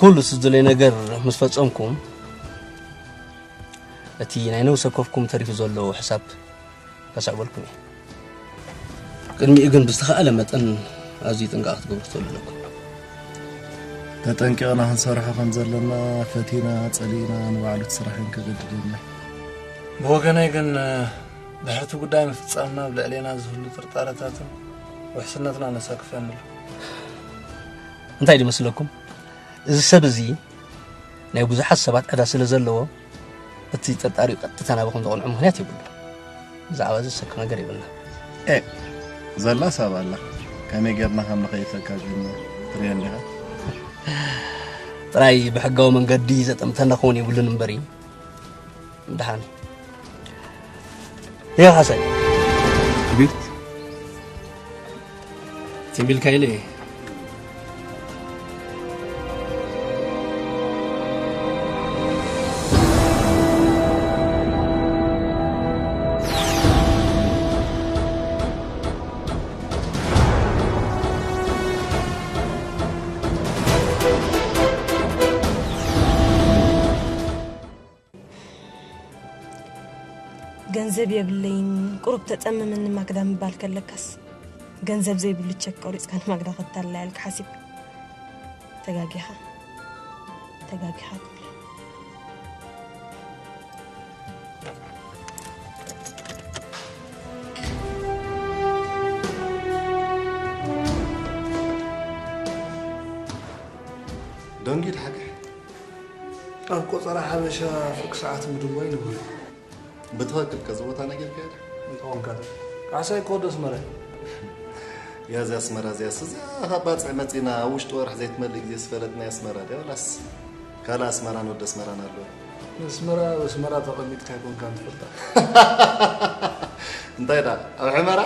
ኩሉ ዝደለየ ነገር ምስ ፈጸምኩም፣ እቲ ናይ ነብሲ ወከፍኩም ተሪፉ ዘሎ ሕሳብ ከስዕበልኩም እየ። ቅድሚኡ ግን ብዝተኻእለ መጠን ኣዝዩ ጥንቃቐ ክትገብሩ ክትኽእሉ ኣለኩም። ተጠንቂቕና ክንሰርሖ ከም ዘለና ፈቲና ጸሊእና ንባዕሉ እቲ ስራሕ ግን ከገድደና እዩ። ብወገነይ ግን ድሕርቲ ጉዳይ ምፍጻምና ኣብ ልዕሌና ዝህሉ ጥርጣረታትን ውሕስነትና ነሳክፍ የምሉ። እንታይ ድመስለኩም? እዚ ሰብ እዚ ናይ ብዙሓት ሰባት ዕዳ ስለ ዘለዎ፣ እቲ ጠርጣሪኡ ቀጥታ ናባኹም ዘቕንዖ ምኽንያት የብሉ። ብዛዕባ እዚ ዝሰክፍ ነገር የብልና። ኤ፣ ዘላ ሰብ ኣላ። ከመይ ጌርና ከም ንኸይፈካ ግን ትርእዮ እንዲኻ? ጥራይ ብሕጋዊ መንገዲ ዘጠምተና ክኸውን የብሉን እምበር እዩ። ደሓን። ዮ ሓሰን። ኣቤት። ትንቢልካ ኢለ እየ። ገንዘብ የብለይን፣ ቁሩብ ተጸመመኒ ማክዳ ምባል ከለካስ፣ ገንዘብ ዘይብሉ ቸክ ቆሪጽካ ንማክዳ ከተታልላ ኢልካ ሓሲብካ። ተጋጊኻ። ተጋጊኻ ክብሎ። ደንጊ ድሓቂ። ኣብ ቆጸራ ሓበሻ ፍርቂ ሰዓት ምድዋይ ንብሎ። ብትኽክል ከዚ ቦታ ነጊርካዮ ዶ? እንተኾንካ ዶ? ካሕሳይ እኮ ወዲ ኣስመራ እዩ። ያዚ ኣስመራ እዚኣስ፣ እዚኣ ካብ ባጽዕ መጺና ኣብ ውሽጢ ወርሒ ዘይትመልእ ግዜ ዝፈለጥናያ ኣስመራ ድያ? ወላስ ካልእ ኣስመራን ወዲ ኣስመራን ኣሎ? ኣስመራ፣ ኣስመራ ተቐሚጥካ ኣይኮንካን ትፈልጣ። እንታይ ደኣ፣ ኣብ ሑመራ?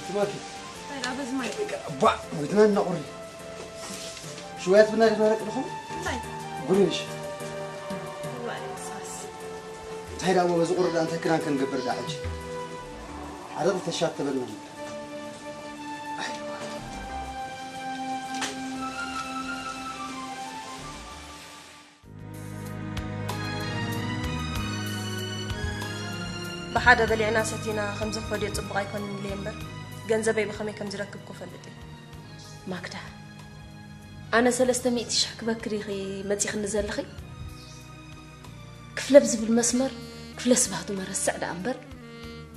ትማኪ። እንታይ ደኣ በዚ ማይ? ባ፣ ሞይትና እናቑሪ። ሽወያት ብና ዲኽና ደቂ ድኹም? እንታይ? ጉሪንሽ። ዋይ፣ ሳስ። እንታይ ደኣ በዚ ቁሪ ደኣ እንታይ ክዳን ክንገብር ደኣ ሕጂ? ሓደ ክልተ ሻት ተበልና። ብሓደ በሊዕና ሰቲና ከም ዘኽፈድዮ ጽቡቕ ኣይኮነን ኢለ እምበር፣ ገንዘበይ ብኸመይ ከም ዝረክብ እኮ እፈልጥ እየ። ማክዳ፣ ኣነ ሰለስተ ሚእቲ ሽሕ ክበኪ ዲኺ መጺኽኒ ዘለኺ? ክፍለ ብዝብል መስመር ክፍለ ስብሃቱ መረስዕ ደኣ እምበር፣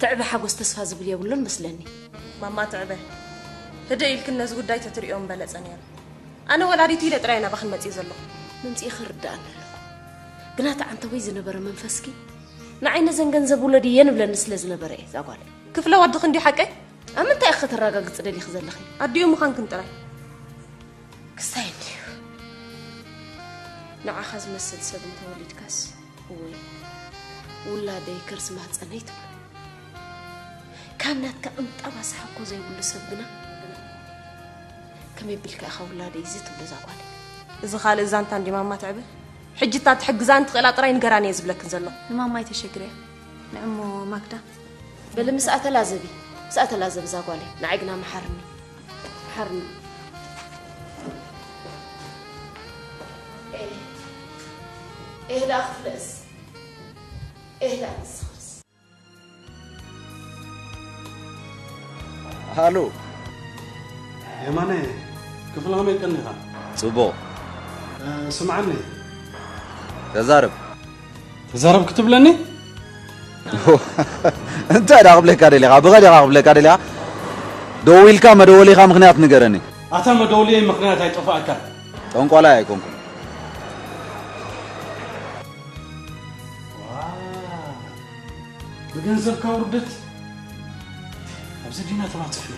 ትዕበ ሓጎስ ተስፋ ዝብል የብሉን መስለኒ። ማማ ትዕበ፣ ህድእ ኢልክን ነዚ ጉዳይ ተትርእዮ ምበለጸ ነይሩ። ኣነ ወላዲቱ ኢለ ጥራይ ናባኽን መጺእ ዘለኹ። ምምጺእኺ ይርድኣኒ ኣሎ። ግና እቲ ዓንተቦይ ዝነበረ መንፈስኪ፣ ንዓይ ነዘን ገንዘብ ውለዲ እየን እብለኒ ስለ ዝነበረ እየ፣ እዛ ጓለይ። ክፍለ ወድኺ እንድዩ ሓቀይ? ኣብ ምንታይ ኢኺ ከተረጋግጺ ደሊኺ ዘለኺ? ኣዲኡ ምዃንክን ጥራይ። ክስታይ እንድዩ። ንዓኻ ዝመስል ሰብ እንተወሊድካስ፣ እወይ፣ ውላደይ ከርሲ ማህጸነይ ትብሎ። ካብ ናትካ ቅንጣብ ኣስሓኮ ዘይብሉ ሰብ ግና፣ ከመይ ቢልካ ኢኻ ውላደይ እዚ ትብሎ እዛ ጓለይ? እዚ ካልእ ዛንታ እንዲ ማማ ትዕበ? ሕጂ እታ ትሕግዛን ትኽእላ ጥራይ ንገራን እየ ዝብለክን ዘለኹ። ንማማ ኣይተሸግርያ። ንዕሞ ማክዳ። በሊ ምስኣ ተላዘቢ። ምስኣ ተላዘቢ እዛ ጓለይ። ንዓይ ግና መሓርኒ። መሓርኒ። ኤህ። ኤህ ደኣ ክፍለስ። ኤህ ደኣ ንስኻስ። ሃሎ። የማነ፣ ክፍለ ከመይ ቀኒኻ? ጽቡቕ። እ፣ ስምዓኒ። ተዛረብ። ተዛረብ ክትብለኒ? እንታይ ደኣ ክብለካ ደሊኻ? ብቐሊኻ ክብለካ ደሊኻ? ደዊልካ መደወሊኻ ምኽንያት ንገረኒ። ኣታ መደወልየይ ምኽንያት ኣይጠፋኣካን። ጠንቋላይ ኣይኮንኩን። ዋው፣ ብገንዘብካ ውርደት ኣብዚ ዲና ተባፂሕና።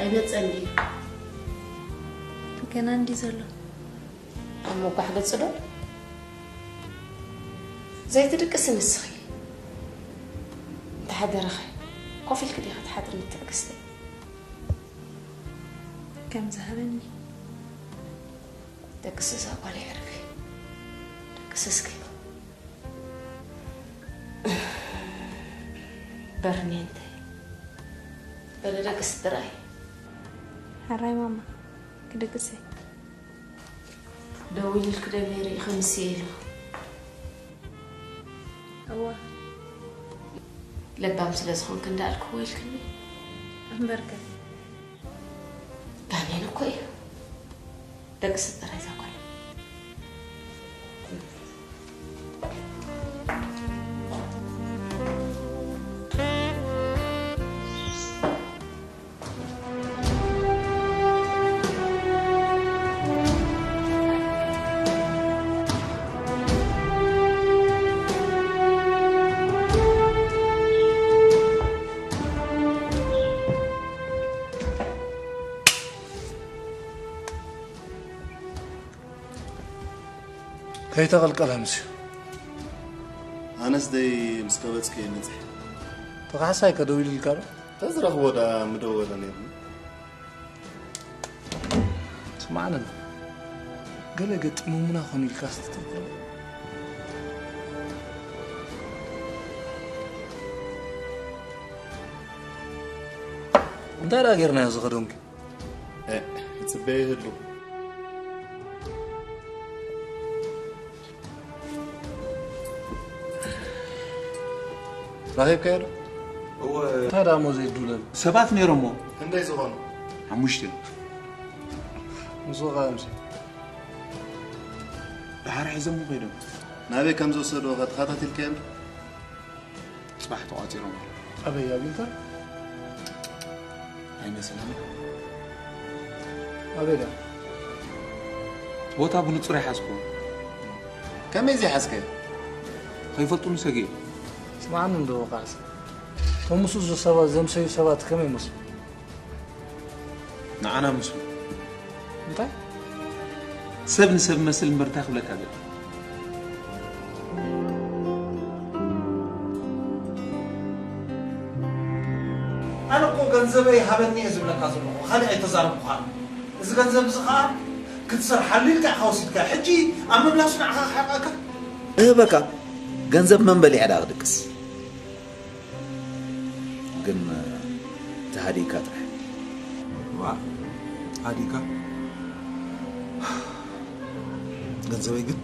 ኣይመጸን ድዩ? ገና እንዲ ዘሎ። ኣብ መጓሕ ገጽ ዶ? ዘይትድቅሲ ንስኺ። እንተሓደረኸ፣ ኮፍ ኢልኪ ዲኺ ትሓድሪ ንትዕግስቲ? ከም ዝሃበኒ። ደቅሲ እዛ ጓል የዕርፊ። ደቅሲ እስኪ። በርኔ እንተ። በለ ደቅሲ ጥራይ። ሕራይ ማማ፣ ክድቅስ እየ። ደዊልልኪ ዶ ነይሩ ኢኺ ምስ ኢሉ? እወ። ለባም ስለ ዝኾንክ እንዳልክዎ ኢልክኒ። እምበርከ። ጋኔን እኮ እዩ። ደቅሲ ጥራይ እዛ ጓል። ከይተቐልቀለ ምስዩ። ኣነስ ደይ ምስ ቀበጽከ እየ መጺሐ። ተኻሕሳይ ከደው ኢልልካ ዶ? ተዝረኽቦ ደኣ ምደወለ ነይሩ። ስማዕኒ፣ ገለ ገጢሙሙና ኾን ኢልካ ስትትብል። እንታይ ደኣ ጌርናዮ ዝኸደንኪ? እ፣ ይጽበዮ ይህሉ። ረኺብካዮ ዶ? እወ። እንታይ ደኣ እሞ ዘይድውለሉ? ሰባት ነይሮሞ። ክንደይ ዝኾኑ? ሓሙሽተ። ምስኡ ኸኣ ምሽ? ደሓር ሒዞሞ ከይዶም። ናበይ ከም ዝወሰድዎ ኸ ተኸታቲልካዮም ዶ? ጽባሕ ተቋጺሮም። ኣበይ? ኣብ ኢንተር? ኣይመስለኒ። ኣበይ ደኣ? ቦታ ብንጹር ኣይሓዝኩ። ከመይ ዘይሓዝካዮ? ከይፈልጡኒ ሰጊኤ። ስምዓኒ እንዶ ወቃዕሲ። እቶም ምስኡ ዘሰባ-፣ ዘምሰዩ ሰባት ከመይ ይመስሉ? ንዓና ምስሉ። እንታይ? ሰብ ንሰብ መስል እምበር እንታይ ክብለካ ገለ? ኣነ እኮ ገንዘበይ ሃበኒ እየ ዝብለካ ዘለኹ፣ ካልእ ኣይተዛረብኩኻን። እዚ ገንዘብ እዚ ኸኣ ክትሰርሓሉ ኢልካ ኢኻ ወሲድካ። ሕጂ ኣብ ምምላሱ ንዓኻ ክሕርቐካ? እህበካ፣ ገንዘብ መን በሊዐ ደኣ ክድቅስ? ግን ተሃዲእካ ጥራሕ። ዋ፣ ሃዲእካ? ገንዘበይ ግን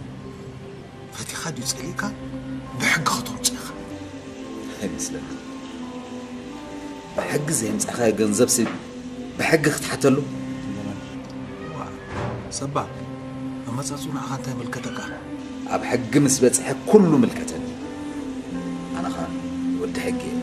ፈቲኻ ድዩ ጸሊእካ ብሕጊ ከተውጽእ ኢኻ? ኣይመስለኒ። ብሕጊ ዘየምጻእካዮ ገንዘብ ሲ ብሕጊ ክትሓተሉ? ዋ፣ ሰባ፣ ኣመጻጽኡ ንዓኻ እንታይ ይምልከተካ? ኣብ ሕጊ ምስ በጽሐ ኩሉ ምልከተኒ። ኣነ ኸኣ ወዲ ሕጊ እየ።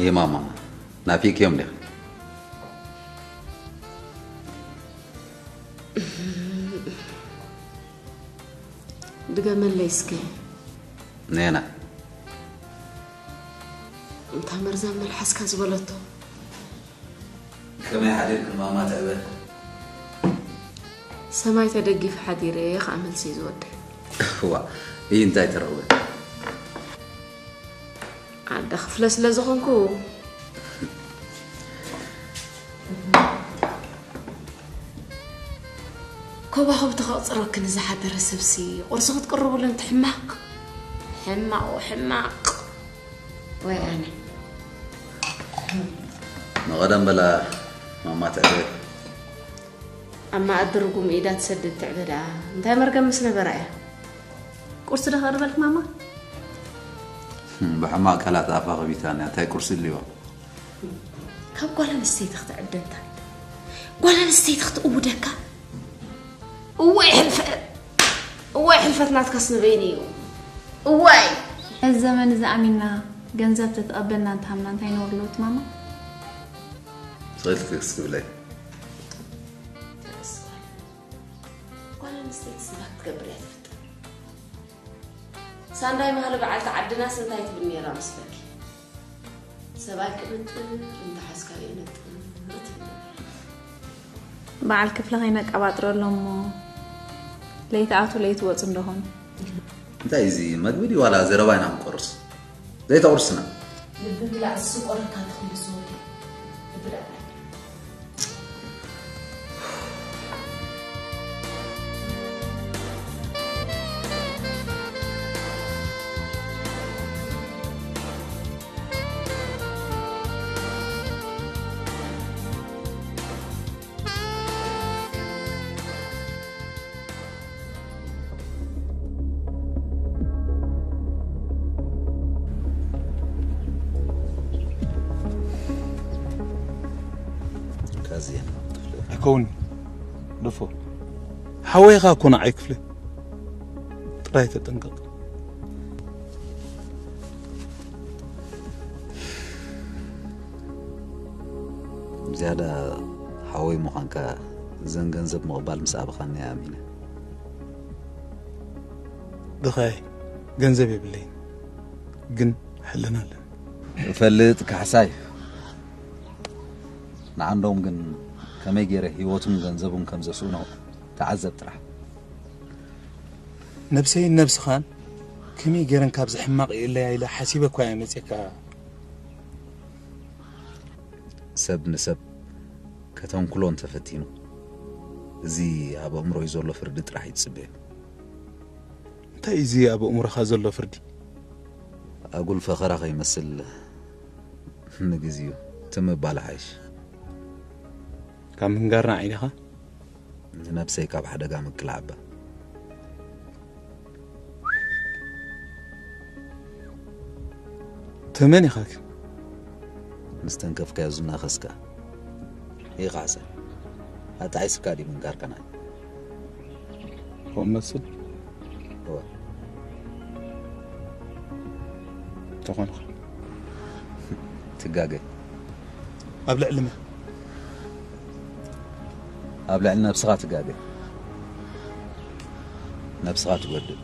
የማማ ናፊቅዮም ዲኺ? ድገመለይ እስከ። ነና እታ መርዛም መልሓስካ ዝበለቶ። ከመይ ሓዲርክን ማማ ትዕበ? ሰማይ ተደጊፈ ሓዲረ ከዓ መልሲ እዩ ዝወደ። ዋ፣ ይህ እንታይ ተረኽበ? ኣደ ክፍለ ስለ ዝኾንኩ ኮባኹብ ተኸቕፅረክን ዝሓደረ ሰብሲ ቁርሲ ክትቅርብሉ እንተ ሕማቕ ሕማቕ ሕማቕ ወይ ኣነ መቐደም በላ ማማ ትዕበ። ኣብ መኣዲ ርጉም ኢዳ ትሰድድ ትዕበ ደኣ እንታይ መርገም ምስ ነበራ እያ? ቁርሲ ዶ ከቕርበልክ ማማ? ብሕማቕ ቃላት ኣፋ ከቢታንያ እንታይ ቁርሲ ልዋ? ካብ ጓል ኣንስተይቲ ክትዕደንታ ጓል ኣንስተይቲ ክትእውደካ። እዋይ ሕልፈት እዋይ ሕልፈት ናትካስ ንበይኒ እዩ። እዋይ እዚ ዘመን እዚ ኣሚንና ገንዘብ ተተቐበልና እንተሃምና እንታይ ነውርሎት ማማ? ስቕልቲ ክስብለይ ጓል ኣንስተይቲ ስጋ ክትገብር እያ ትፍጥር። ሳንዳይ መሃሊ በዓልቲ ዓድናስ እንታይ ትብል ነይራ መስለኪ? ሰብኣይ ክምጥር እንተሓዝካዮ ይነጥር ትብል ነይራ። በዓል ክፍለ ከይነቀባጥረሎም እሞ ለይቲ ኣቱ ለይቲ ወፁ እንደኾኑ። እንታይ እዚ መግቢ ድዩ ዋላ ዘረባ ኢና ክንቆርስ? ዘይተቑርስና። ልቢ ብላዕ ዝስቆረካ ተኽሉ ዝወደ ልቢ ዳዕላ። ካዝየን ክፍለ ኣይከውን ደፎ ሓወይኻ እኮ ንዓይ ክፍለ ጥራይ ተጠንቀቕ። ዝያዳ ሓወይ ምዃንካ እዘን ገንዘብ ምቕባል ምስ ኣበኻኒ ኣሚነ። ድኻይ ገንዘብ የብለይን ግን ሕልና ኣለኒ። እፈልጥ ካሕሳይ። ንዓንዶም ግን ከመይ ገይረ ህይወቱን ገንዘቡን ከም ዘስእኖ ተዓዘብ ጥራሕ። ነብሰይን ነብስኻን ከመይ ገይረን ካብዚ ሕማቕ ይእለያ ኢለ ሓሲበ እኳ እየ መፅየካ። ሰብ ንሰብ ከተንኩሎ እንተፈቲኑ፣ እዚ ኣብ ኣእምሮይ ዘሎ ፍርዲ ጥራሕ ይጽበዮ። እንታይ እዩ እዚ ኣብ ኣእምሮኻ ዘሎ ፍርዲ? ኣጉል ፈኸራ ከይመስል ንግዚኡ ትም ምባል ሓይሽ። ካብ ምንጋርና ዓይኒኻ? ንነብሰይ ካብ ሓደጋ ምክልኣባ። ተመን ኢኻ ግን? ምስ ተንከፍካዮ ዝናኸስካ። ይኻዕሰ። ኣጣዒስካ ድዩ ምንጋርካ ንዓይ? ከምኡ መስል? እወ። ተኾንኻ። ትጋገ። ኣብ ልዕሊ መን? ኣብ ልዕሊ ነብስኻ ትጋገ። ነብስኻ ትጎድእ።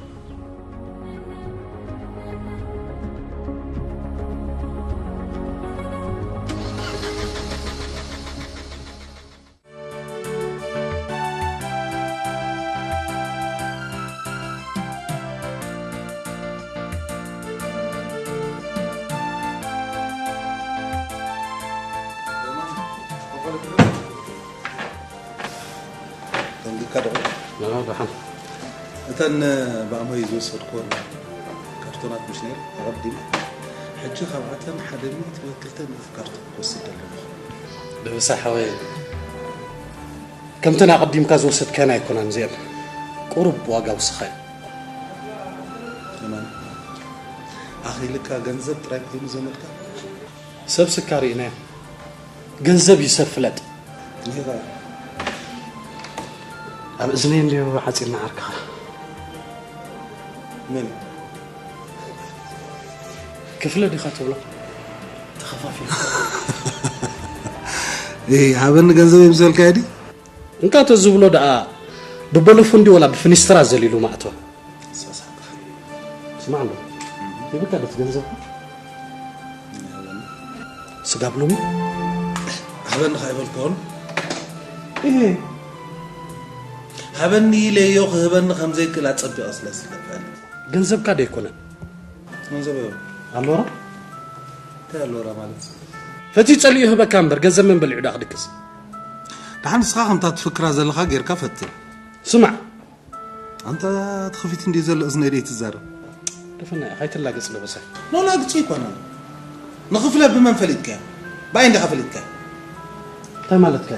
ደንጊካ ዶ? ደሓን። እተን ብኣሞይ ዝወሰድኩወን ካርቶናት ምሽ ነይሩ ኣቐዲመ። ሕጂ ካብኣተን ሓደ ሚእቲ ወይ ክልተ ሚእቲ ካርቶን ክወስድ ኣለኹ። ደበሳ ሓወይ፣ ከምተን ኣቐዲምካ ዝወሰድካየን ኣይኮናን እዚኣን። ቁሩብ ዋጋ ውስኻ እዩ። የማነ፣ ኣኺልካ ገንዘብ ጥራይ ኮይኑ ዘመድካ? ሰብ ስካ ርኢናዮ። ገንዘብ እዩ ሰብ ፍለጥ። ይኸ ኣብ እዝነይ እንድዩ ዓፂና ዓርክኻ። መን? ክፍለ ዲኻ ትብሎ? ተኸፋፊሉ። እ፣ ሃበኒ ገንዘብ የምሰልካ ዲ? እንካቶ ዝብሎ ደኣ ብበለፉ እንዲ ወላ ብፍኒስትራ ዘሊሉ ማእተዋ። ስማዕ ኣሎ። ይብካ ዶ ትገንዘብ? ስጋብ ሎሚ? ሃበኒ ከይበልኩ ኾን? እህ። ሃበኒ ኢለዮ ክህበኒ ከም ዘይክእል ኣጸቢቐ ስለ ዝፈልጥ። ገንዘብካ ዶ ኣይኮነን? ገንዘብ ይበል። ኣሎራ? እንታይ ኣሎራ ማለት? ፈትዩ ጸሊኡ ህበካ እምበር፣ ገንዘብ መን በሊዑ ደኣ ክድቅስ? ደሓን ንስኻ ከምታ ትፍክራ ዘለኻ ጌርካ ፈትን። ስማዕ። ኣንታ እቲ ክፊት እንድዩ ዘሎ እዝነይ ደይ ትዛረብ። ደፈና ኢኻ፣ ኣይትላገጽ ደበሳይ። ኖ፣ ላግጺ ኣይኮነን። ንኽፍለ ብመን ፈሊጥካዮ? ብኣይ እንዲኻ ፈሊጥካዮ። እንታይ ማለትካ?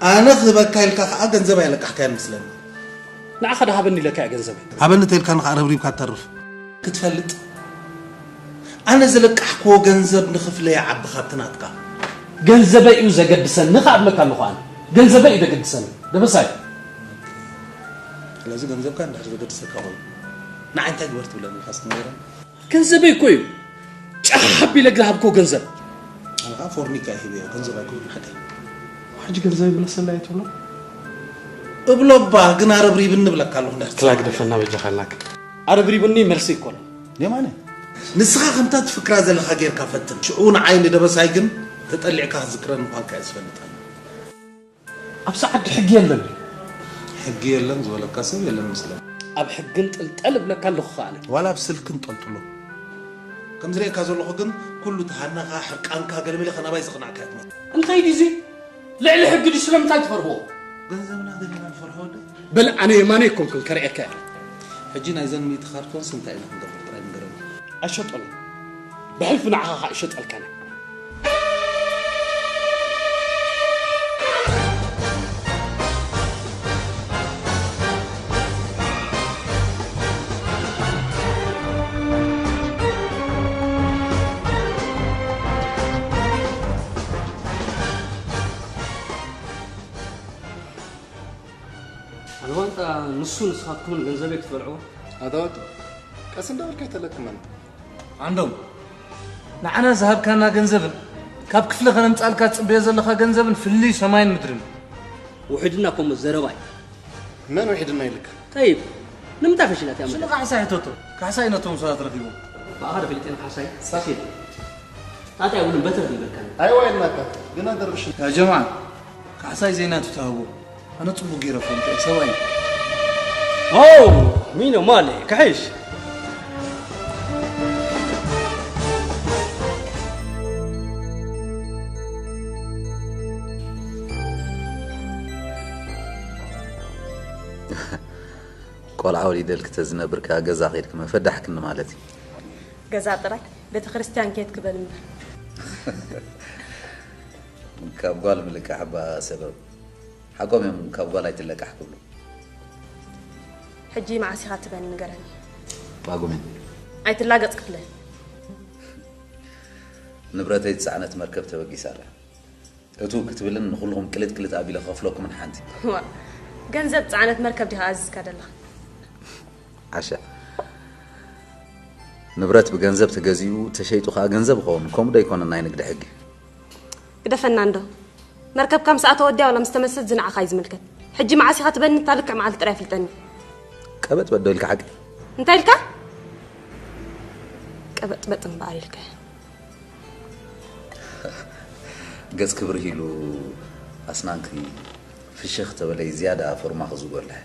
ኣነ ክህበካ ኢልካ ከኣ ገንዘብ ኣይለቃሕካዮን መስለኒ። ንዓኻ ዶ ሃበኒ ኢለካ እየ ገንዘበይ? ሃበኒ ተይልካ ንኻኣ ረብሪብካ ትተርፍ። ክትፈልጥ፣ ኣነ ዝለቃሕክዎ ገንዘብ ንኽፍለ ይዓቢ ካብቲ ናትካ። ገንዘበይ እዩ ዘገድሰኒ ከኣ እብለካ ኣለኹ ኣነ። ገንዘበይ እዩ ዘገድሰኒ። ደበሳይ። ስለዚ ገንዘብካ እንድሕር ዘገድሰካ ኮይኑ፣ ንዓይ እንታይ ግበር ትብለኒ ኢኻ እስኪ ንገረኒ? ገንዘበይ እኮ እዩ። ጫሕ ኣቢለ ዝሃብክዎ ገንዘብ። ኣነ ኸኣ ፎርኒካ እየ ሂበዮ፣ ገንዘብ ኣይኮነን ሓቀይ። ሕጂ ገንዘብ ይምለሰለይ ኣይትብሎ? እብሎ እባ፣ ግን ኣረብሪብኒ እብለካ ኣለኹ እንድሕር ትስምዓኒ። ትላግደፈና በጃኻ ኣላክ። ኣረብሪብኒ መልሲ ኣይኮነን። የማነ። ንስኻ ከምታ ትፍክራ ዘለኻ ጌርካ ፈትን። ሽዑ ንዓይ ንደበሳይ ግን ተጠሊዕካ ክትዝክረኒ ምዃንካ እየ ዝፈልጥ። ኣብዚ ዓዲ ሕጊ የለን። ሕጊ የለን ዝበለካ ሰብ የለን መስለኒ። ኣብ ሕጊ እንጥልጠል እብለካ ኣለኹ ከኣ ኣነ። ዋላ ኣብ ስልኪ እንጠልጥሎ። ከም ዝርእየካ ዘለኹ ግን ኩሉ ተሃናኻ፣ ሕርቃንካ፣ ገለመለ ከናባይ ዝቕናዕካ እያ ትመስል። እንታይ ድዩ እዚ? ልዕሊ ሕጊ ድዩ? ስለምንታይ ትፈርህዎ? ገንዘብና ዘለና ንፈርሆ ዶ? በል ኣነ የማነ ኣይኮንኩን ከርእየካ እየ። ሕጂ ናይዘን ሚእቲ ካርቶንስ እንታይ ኢና ክንገብር ጥራይ ንገረኒ። ኣይሸጦን። ብሕልፊ ንዓኻ ኸኣ ይሸጠልካን። ኣነ ዋንጣ ንሱ ንስኻትኩምን ገንዘበይ ክትበልዕዎ? ኣታ ወዲ፣ ቀስ እንዳበልካ ኣይተለክመና። ዓንዶም፣ ንዓና ዝሃብካና ገንዘብን ካብ ክፍሊ ከነምጻልካ ትጽበዮ ዘለኻ ገንዘብን ፍልልዩ ሰማይን ምድርን። ውሕድና እኮ እሞ ዘረባ እዩ። መን ውሕድና ኢልካ? ጠይብ፣ ንምንታይ ፈሺላትያ ሽሉ መደብ? ካሕሳይ ሕተቶ። ካሕሳይ ነቶም ሰባት ረኺቦም። ብኣኻ ዶ ፈሊጠ ንካሕሳይ? ሳኺ። ጣጣ እውን በትሪ ይበልካኒ። ኣይዋ ኢልናካ፣ ግና ደርብሽ። ያ ጀማዓ፣ ካሕሳይ ዘይናቱ ተሃቦ። ኣነ ጽቡቅ ገይረ ፈልጠ፣ ሰብኣይ። ኦ፣ ሚኖ ማለ፣ ክሕሽ። ቆልዓ ወሊደልኪ ተዝነብር ከኣ ገዛ ኬድኪ መፈዳሕክኒ ማለት እዩ። ገዛ ጥራይ፣ ቤተ ክርስቲያን ኬድኪ በል እምበር። ካብ ጓል ምልቃሕ እባ ሰበብ። ሓቆም እዮም ካብ ጓል ኣይትለቃሕ ክብሉ። ሕጂ መዓስ ኢኻ ትበኒ ንገረኒ። ጳጉሜን። ኣይትላገጽ ክፍለ። ንብረተይ ዝጸዓነት መርከብ ተበጊሳ ኣላ። እቱ ክትብልን ንኹልኹም ቅልጥ ቅልጥ ኣቢለ ክኸፍለኩምን ሓንቲ። ዋ፣ ገንዘብ ጸዓነት መርከብ ዲኻ ኣዚዝካ ደለኻ? ዓሻ። ንብረት ብገንዘብ ተገዚኡ ተሸይጡ ኸኣ ገንዘብ ይኸውን። ከምኡ ዶ ኣይኮነን ናይ ንግዲ ሕጊ? ግደፈና እንዶ። መርከብካ ምስ ኣተወ ወዲያ ዋላ ምስ ተመልሰት ዝንዓኻ እዩ ዝምልከት። ሕጂ መዓስ ኢኻ ትበኒ እታ ልክዕ መዓልቲ ጥራይ ኣፍልጠኒ። ቀበጥበጥ ዶ ኢልካ ሓቂ? እንታይ ኢልካ? ቀበጥበጥ እምበኣር ኢልካ። ገጽ ክብርህ ኢሉ ኣስናንኪ ፍሽኽ ተበለይ ዝያዳ ፎርማኺ ዝጎልሕ።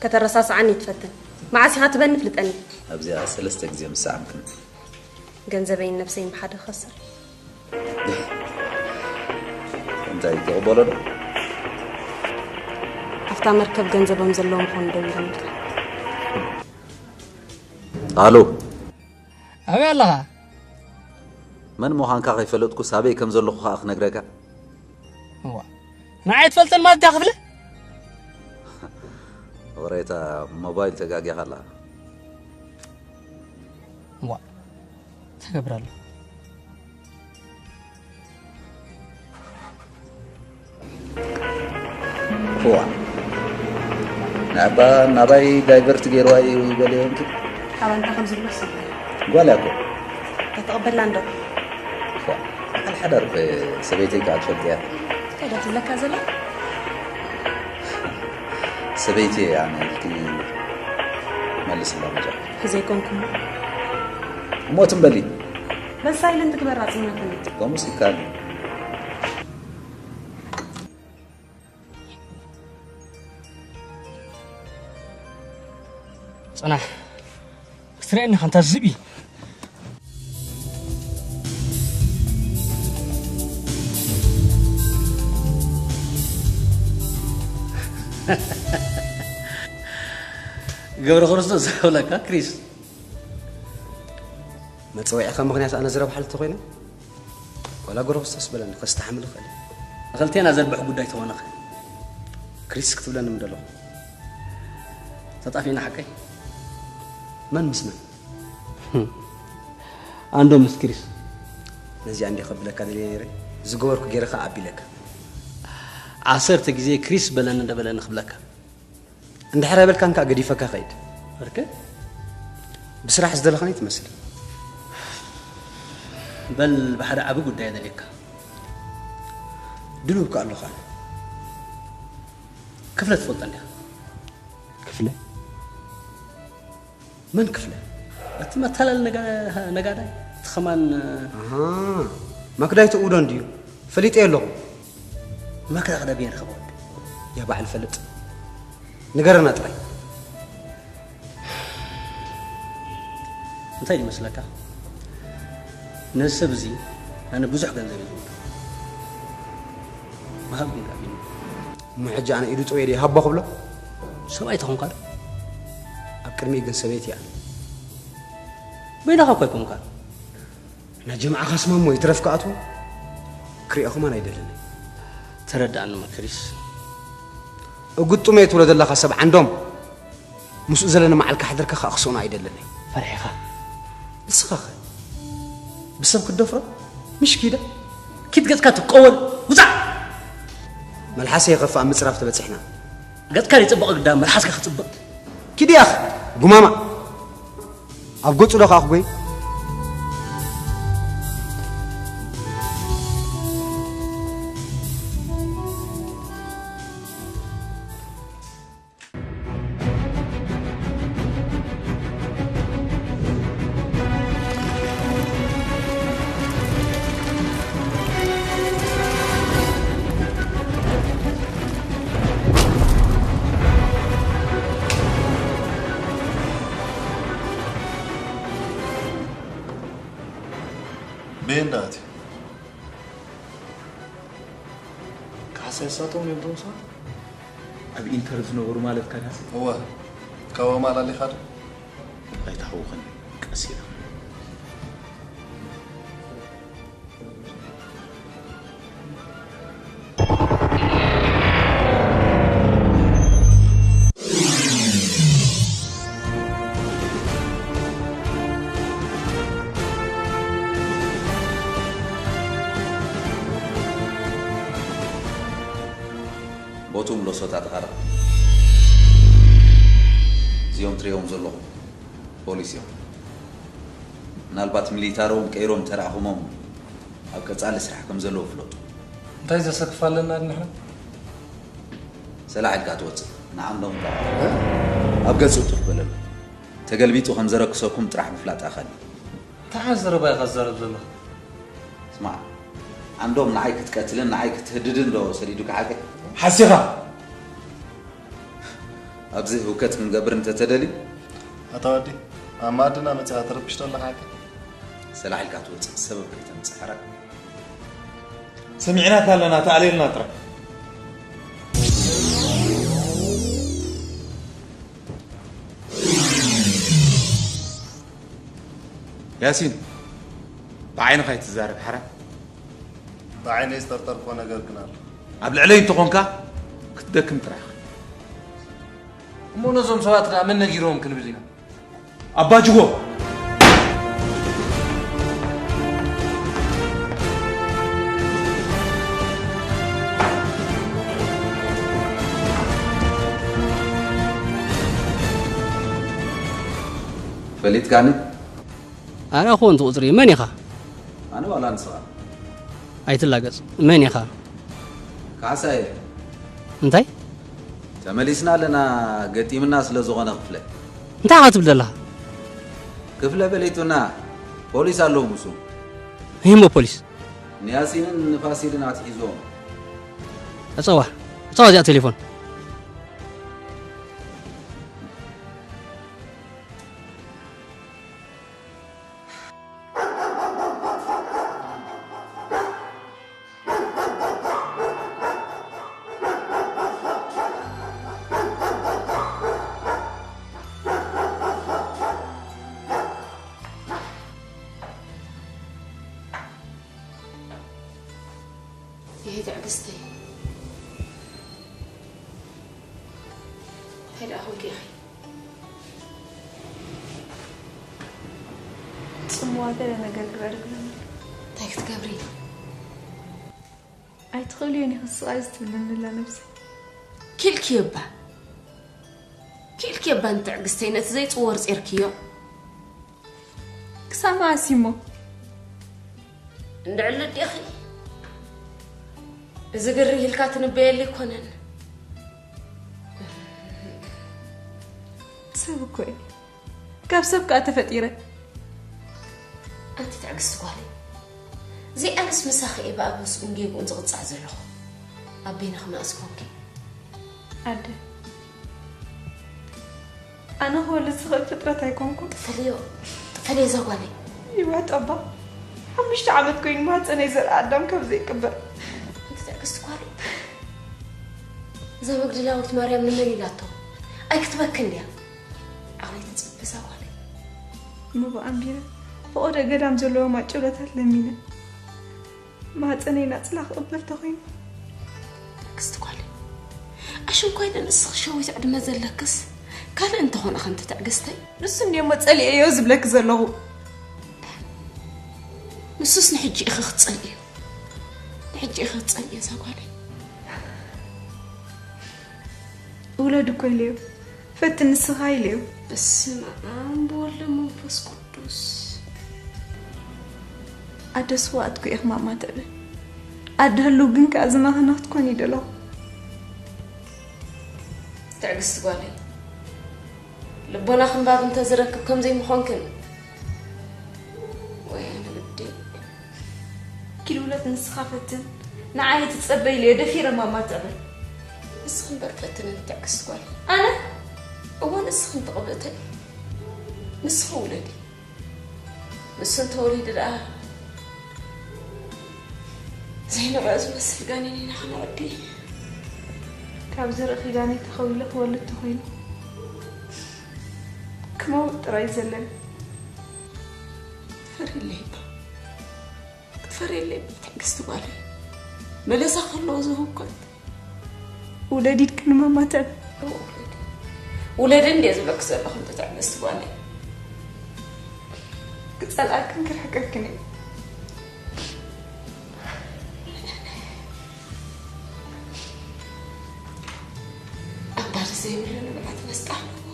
ከተረሳስዓኒ ትፈትን። መዓስ ኢኻ ትበኒ ፍልጠኒ። ኣብዚኣ ሰለስተ ግዜ ምስ ሰዓምክኒ። ገንዘበይን ነብሰይን ብሓደ ክኸስር። እንታይ ትቕበሎ ዶ? ኣብታ መርከብ ገንዘቦም ዘለዎም ኾን ደው ኢሎምልካ። ኣሎ። ኣበይ ኣለኻ? መን ምዃንካ ከይፈለጥኩስ ኣበይ ከም ዘለኹ ኸኣ ክነግረካ? እዋ። ንዓይ ትፈልጠን ማለት ድያ ክፍለ? ወሬታ ሞባይል ተጋጊኻ ኣላ። እዋ። ተገብራለሁ። እዋ። ንኣባ ናባይ ዳይቨርት ገይርዋ እዩ በልዮ እንኪ። ካባንታ ከም ዝብሎ ሰምዐ። ጓል እያ እኮ። ተቐበላ እንዶ። ኳ፣ ሓዳር ሰበይተይ ከኣ ትፈልጥያ። እንታይ ዶ ትብለካ ዘላ? ሰበይቲ ኣነ ኢልኪ መልስላ መጃ። ዘይኮንኩም። እሞ ትም በሊ። በል ሳይለንት ግበራ ጽናትነት። ከምኡስ ይካል። ጽናሕ ክትርእየኒ ኢኻ እንታ ዝብኢ። ገብረ ክርስቶስ ዝብለካ ክሪስ። መጸውዒኻ ምኽንያት ኣነ ዝረብሓሉ ተኾይነ ዋላ ገብረ ክርስቶስ በለኒ ከስተሓምል እኽእል እየ። ንኽልቴና ዘርብሕ ጉዳይ ተኾነኸ። ክሪስ ክትብለኒ ምደለኹ። ተጣፊእና ሓቀይ? መን ምስ መን? ኣንዶ ምስ ክሪስ። ነዚኣ እንዲ ከብለካ ደልየ ነይረ። ዝገበርኩ ገይረ ኸኣ ኣቢለካ። ዓሰርተ ግዜ ክሪስ በለኒ እንደ በለኒ ክብለካ። እንድሕር ኣይበልካን ከኣ ገዲፈካ ኸይድ። በርከ? ብስራሕ ዝደለኻኒ ትመስል። በል ብሓደ ዓቢ ጉዳይ ደልየካ። ድሉው ከኣ ኣለኹ ኣነ። ክፍለ ትፈልጦ እንዲኻ? ክፍለ? መን ክፍለ? እቲ መታለል ነጋ-፣ ነጋዳይ፣ እቲ ኸማን ኣሃ፣ ማክዳይ ተእውዶ እንድዩ? ፈሊጠዮ ኣለኹ። ማክዳ ክዳ ብየን ኸበወድ? ያ ባዕል ፈልጥ። ንገረና ጥራይ። እንታይ ይመስለካ? ነዚ ሰብ እዚ ኣነ ብዙሕ ገንዘብ እየ ዝውዶ። ምሃብ ግን ከፊኒ። እሞ ሕጂ ኣነ ኢዱ ጥውየ ድየ ሃቦ ክብሎ? ሰብኣይ ተኾንካ ዶ? ኣብ ቅድሚኡ ግን ሰበይቲ እያ። በይናኻ እኳ ኣይኮንካን። ናጀምዓኻ ስማሞ ይትረፍ ክኣትዎ ክሪኦ ከማን ኣይደልን። ተረድኣኒ መክሪስ። እጉጥመ ትብሎ ዘለኻ ሰብ ዓንዶም ምስኡ ዘለና መዓልካ ሓደርካ ከኣ ክስእኖ ኣይደልን። ፈሪሕኻ? ንስኻኸ ብሰብ ክትደፍሮ? ምሽ ኪዳ ኪድ ገጽካ ትቀወል ውጻእ። መልሓሰ የኸፍእ ኣብ ምጽራፍ ተበጺሕና። ገጽካ ይጽብቕ ግዳ መልሓስካ ክጽብቕ። ኪድ ያኽ ጉማማ ኣብ ገጹ ዶ ከኣ ክጎይ? በየን ደኣ ኣትዩ? ካሕሳ የሳቶም እዮም እቶም ሰባት? ኣብ ኢንተር ዝነበሩ ማለትካ ድያ? እወ፣ ካብኦም ኣላሊኻ ዶ? ኣይትሃውኸኒ፣ ቀስ ኢልኻ። ቦቱም ሎሶታ ተኻረ። እዚኦም ትሪኦም ዘለኹም ፖሊስ እዮም። ምናልባት ሚሊታሮም ቀይሮም ተራእኹሞም ኣብ ቀጻሊ ስራሕ ከም ዘለዉ ፍለጡ። እንታይ ዘሰክፍ ኣለና ንሕና? ሰላዕ ኢልካ ትወጽእ ንዓንዶም ከኣ ኣብ ገጹ ጡፍ በለሉ። ተገልቢጡ ከም ዘረክሰኩም ጥራሕ ምፍላጥ ኣኻሊ። እንታይ ዓይነት ዘረባ ኢኻ ትዛረብ ዘለኻ? ስማዕ፣ ዓንዶም ንዓይ ክትቀትልን ንዓይ ክትህድድን ዶ ሰዲዱካ ሓቀይ? ሓሲኻ! ኣብዚ ህውከት ክንገብር እንተተደልዩ። ኣታ ወዲ፣ ኣብ መኣድና መጺኻ ትረብሽ ተለኻ ሓቀይ? ሰላዕ ኢልካ ትወጽእ ሰበብ ከይተምጽእ ሕራይ። ሰሚዕናካ ኣለና ተኣልየልና ጥራይ። ያሲን ብዓይንኻ ኣይትዛረብ ሓራ። ብዓይነይ ዝጠርጠርኮ ነገር ግን ኣሎ። ኣብ ልዕለይ እንተኾንካ ክትደክም ጥራሕ። እሞ ነዞም ሰባት ደኣ መን ነጊሮም ክንብል ኢና? ኣባጅጎ። ፈሊጥካኒ? ኣነ ክኾን ትቑፅሪ መን ኢኻ? ኣነ ዋላ ንስኻ? ኣይትላገፅ። መን ኢኻ? ካሕሳይ። እንታይ? ተመሊስና ኣለና። ገጢምና ስለ ዝኾነ ክፍለ። እንታይ ኢኻ ትብል ዘለኻ? ክፍለ በሊጡና። ፖሊስ ኣለዉ ምስኡ። ሂሞ ፖሊስ። ንያሲንን ንፋሲልን ኣትሒዞም። እፀዋ እፀዋ እዚኣ ቴሌፎን። ይሄ ትዕግስተይ እንታይ ደኣ ኮንኪ ኢኺ? ጽምዋ ገለ ነገር ግበር ግበር። እንታይ ክትገብሪ? ኣይትኽእልዮን ኢኺ ስቓይ ዝትብለኒ ኣላ ነብሰይ። ኪልክዮ እባ ኪልክዮ እባ ንትዕግስተይ ነቲ ዘይጽወር ጼርክዮ። ክሳብ መዓስ እሞ? እንድዕሊ ኣዴኺ እዚ ግርህ ኢልካ ትንበየሉ ኣይኮነን። ሰብ እኮ እየ። ካብ ሰብ ከኣ ተፈጢረ። ኣንቲ ትዕግስቲ ጓለይ፣ ዘይኣነስ ምሳኺ እየ ብኣበስኡን ጌግኡን ዝቕጻዕ ዘለኹ። ኣብ በይንኺ መኣስ ኮንኪ? ኣደ፣ ኣነ ክወልድ ዝኽእል ፍጥረት ኣይኮንኩን። ጥፈልዮ፣ ጥፈልዮ እዛ ጓለይ። ይውሕጥ እባ። ሓሙሽተ ዓመት ኮይኑ ማህጸነይ ዘርኢ ኣዳም ካብ ዘይቅበር። ኣንቲ ትዕግስቲ ጓለይ፣ እዛ መግደላዊት ማርያም ንመን ኢላቶ? ኣይክትበክን ድያ? ዓቕለይ ትጽቢ እዛ ጓለይ። እሞ ብኣንቢረ ፈቖዶ ገዳም ዘለዎም ኣጭብለታት ለሚነ ማህጸነይ ናጽላ ክቕበል ተኾይኑ። ትዕግስቲ ጓለይ፣ ኣሽንኳይ ዶ ንስኺ ሸዊት ዕድመ ዘለክስ? ካልእ እንተኾነ ከምቲ ትዕግስተይ። ንሱ እንድዮ እሞ ጸሊኤዮ ዝብለኪ ዘለኹ። ንሱስ ንሕጂ ኢኺ ክትጸልእዮ። ንሕጂ ኢኺ ክትጸልእዮ እዛ ጓለይ። ውለድ እኮ ኢለዮ። ፈትን ንስኻ ኢለዮ። በስመ ኣብ ወወልድ ወመንፈስ ቅዱስ። ኣደ ስውኣት እኮ ኢኺ ማማ ትዕበ። ኣደ ህልው ግን ከኣ ዝመኸነ ክትኮኒ ደለኹ። ትዕግስቲ ጓለይ፣ ልቦና ክንባብ እንተዝረክብ ከምዘይ ምኾንክን። ወይ ኣነ ግዲ። ኪድ ውለድ ንስኻ ፈትን፣ ንዓይ ትጸበይ ኢለዮ ደፊረ ማማ ትዕበ። ንስኺ እምበር ፈትኒ ትዕግስቲ ጓለይ። ኣነ? እወ ንስኺ እንተቕብእተይ። ንስኺ ውለዲ። ንሱ እንተወሊዱ ደኣ ዘይንዕኦ ዝመስል ጋኔን ኢና ክነዕቢ። ካብ ዘርኢ ኪዳነይ ተኸዊለ ክወልድ ተኾይኑ ክመውት ጥራይ እዩ ዘለኒ። ፈርየለይ እባ። ክትፈርየለይ እባ ትዕግስቲ ጓለይ። በለሳ ከለዎ ዝህውከት። ውለዲ ኢልክኒ ማማ ትዕበ። እወ ውለዲ። ውለዲ እንድየ ዝብለኪ ዘለኹ እንተ ትዕግስቲ ጓለይ። ክጸልኣክን ክርሕቀክን እየ። ኣባሪ ዘይብሉ ንብዓት መስጣ ኣለዎ።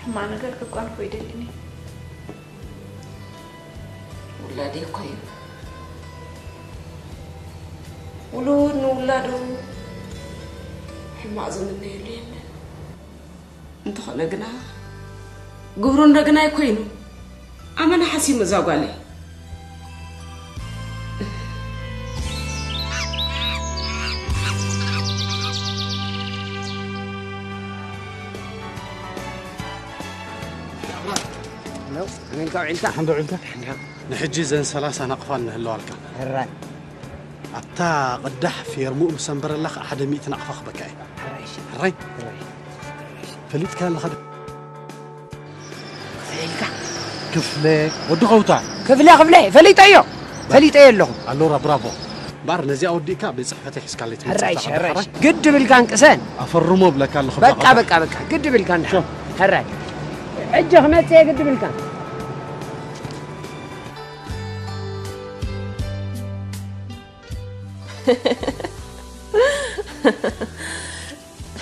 ሕማቕ ነገር ከጓንፎ ይደልን እየ። ውላደይ እኮ እዩ። ውሉድ ንውላዱ ሕማቕ ዝምነየሉ የለን። እንተኾነ ግና ግብሩ እንደገና ኣይኮይኑ። ኣመና ሓሲሙ እዛ ጓለይ። ነው ኣሜንካ ውዒልካ ሓንዶ ውዒልካ ንሕጂ ዘን ሰላሳ ናቕፋ እንህለዋልካ ሕራይ ኣብታ ቅዳሕ ፌርሙኡ ምስ ኣንበረላ ከዓ ሓደ ሚእቲ ናቕፋ ክበካ እየ ሕራይ ሕራይ ፈሊጥካ ኣለኻ ዶ ክፍለ ኢልካ ክፍለ ወዲ ኸውታ ክፍለ ክፍለ ፈሊጠዮ ፈሊጠዮ ኣለኹ ኣሎራ ብራቮ እምበኣር ነዚኣ ወዲእካ ቤት ፅሕፈተይ ሒዝካለይ ትመፅእ ሕራይሽ ኣለኻ ሕራይሽ ግድ ብልካ እንቅሰን ኣፈርሞ ብለካ ኣለኹ በቃ በቃ በቃ ግድ ብልካ እንዳ ሕራይ ሕጂ ክመፅእ ግድ ብልካ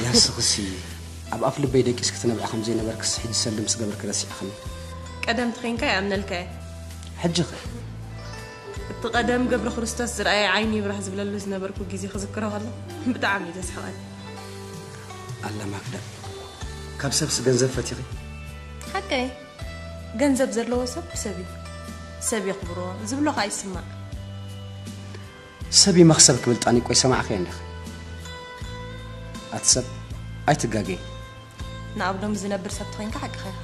ያስኽሲ ኣብ ኣፍ ልበይ ደቂስ ክትነብዒ ከም ዘይነበርክስ ሕጂ ሰልዲ ምስ ገበርኪ ረሲዕኽኒ። ቀደም ተኾይንካ ይኣምነልካ እየ። ሕጂ ኸ? እቲ ቀደም ገብረ ክርስቶስ ዝረኣየ ዓይኒ ይብራህ ዝብለሉ ዝነበርኩ ግዜ ክዝክሮ ከሎ ብጣዕሚ እዩ ዘስሕቐኒ። ኣላ ማክዳ፣ ካብ ሰብስ ገንዘብ ፈቲኺ? ሓቀይ፣ ገንዘብ ዘለዎ ሰብ ሰብ እዩ። ሰብ የኽብሮ ዝብሎ ኸኣ ይስማዕ። ሰብ ይመኽሰብ ክብል ጣኒቆ ይሰማዕኽዮ እንዲኺ? ኣቲ ሰብ፣ ኣይትጋገይ። ንኣብ ሎሚ ዝነብር ሰብ ተኾይንካ ሓቅኻ ኢኻ።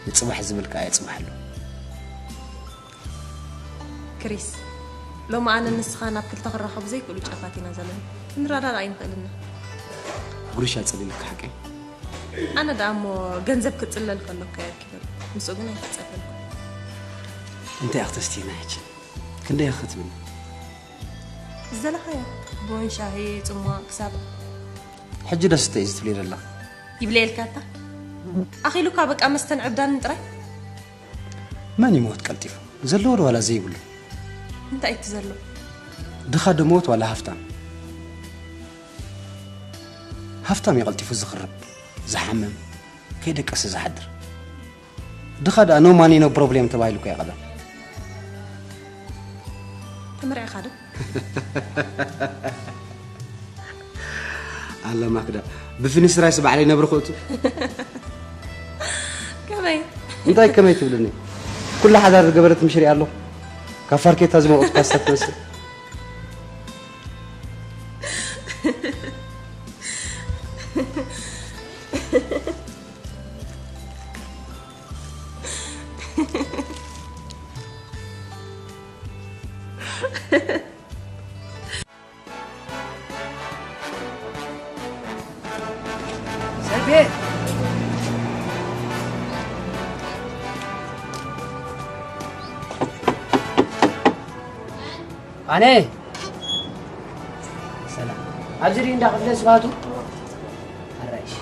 ንጽባሕ ዝብል ከኣ የጽባሕ ኣሎ። ክሪስ፣ ሎሚ ኣነ ንስኻ ናብ ክልተ ክራኸቡ ዘይክእሉ ጫፋት ኢና ዘለና። ክንረዳዳእ ኣይንኽእልን ኢና። ጉርሻ ጸሊልካ ሓቀይ? ኣነ ደኣ እሞ ገንዘብ ክጽለል ከሎ እኮ የርኪበሉ። ምስኡ ግን ኣይክጸለልኩ። እንታይ ኢኺ ተስትይና ሕጂ? ክንደይ ኢኺ ክትብልኒ? ዝደለኻዮ። ቡን፣ ሻሂ፣ ጽሟቕ ክሳብ ሕጂ ደስ እንታይ እዩ ዝትብሊ ዘለኺ? ይብለየልካ ኣታ። ኣኺሉካ በቃ መስተን ዕብዳንን ጥራይ? መን ይሞት ቀልጢፉ? ዘለዎ ዶ ዋላ ዘይብሉ? እንታይ እቲ ዘሎ? ድኻ ዶ ሞት ዋላ ሃፍታም? ሃፍታም እዩ ቀልጢፉ ዝኽርብ፣ ዝሓምም፣ ከይደቀሰ ዝሓድር። ድኻ ደኣ no money no problem ተባሂሉ እኮ እዩ ቀደም። ተመርዕኻ ዶ? ኣላ ማክዳ፣ ብፍንስትራይስ ባዕለይ ነብሪ ክእቱ። ከመይ? እንታይ ከመይ ትብልኒ? ኩላ ሓዳር ዝገበረት ምሽ ሪኣ ኣለኹ። ካብ ፋርኬታ ዝመውት ፓስታ ትመስል። ሰልፌ! ኣነ! ሰላም። ኣብዚ ርእ እንዳ ክፍለ ስባቱ? ኣራይሽ።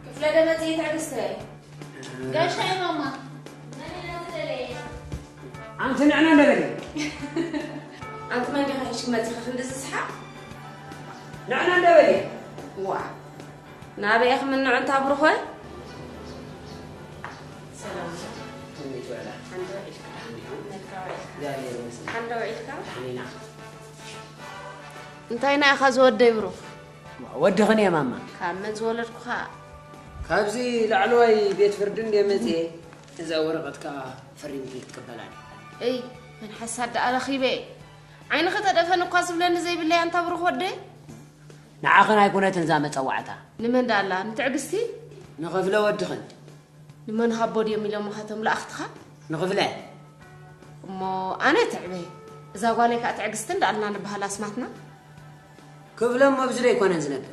ክፍለ ደመጽ ትዕግስተ። ጋሻይ ማማ። መን ኢና ትደለየ? ኣንቲ ንዕና እንደበለ። ኣንቲ መን ዲኻ ሒዝኪ መጺኺ ክንዲ ዝስሓቕ? ንዕና እንደበለ። ዋ። ናበይ ኢኺ ምንዑ እንታ ብሩኾይ? ሰላም። ከመይ ትውዕላ? ሓንደ ውዒልካ? ደሓን ዲኹም? መልካ ውዒልካ? እግዚኣብሔር ይመስገን። ሓንደ ውዒልካ? ደሓን ኢና። እንታይ ናይ ኢኻ ዝወደይ ብሩኽ? ወድኽን እየ ማማ። ካብ መን ዝወለድኩኻ? ካብዚ ላዕለዋይ ቤት ፍርዲ እንደ መፅየ እዛ ወረቐት ከዓ ፈሪምኪ ክትቅበላ ድዩ? እይ፣ መን ሓሳድ ደኣ ረኺበ? ዓይንኺ ተደፈን እኳ ዝብለኒ ዘይብለይ ኣንታ ብሩኽ ወደይ። ንዓኽን ኣይኮነትን እዛ መጸዋዕታ። ንመን ደኣ ኣላ? ንትዕግስቲ? ንኽፍለ ወድኽን። ንመን ሃቦ ድዮም ኢሎምኻ እቶም ለኣኽትኻ? ንኽፍለ። እሞ ኣነ ትዕበ። እዛ ጓለይ ከኣ ትዕግስቲ እንዳኣልና ንበሃል ኣስማትና። ክፍለ እሞ ኣብዚ ዶ ኣይኮነን ዝነብር?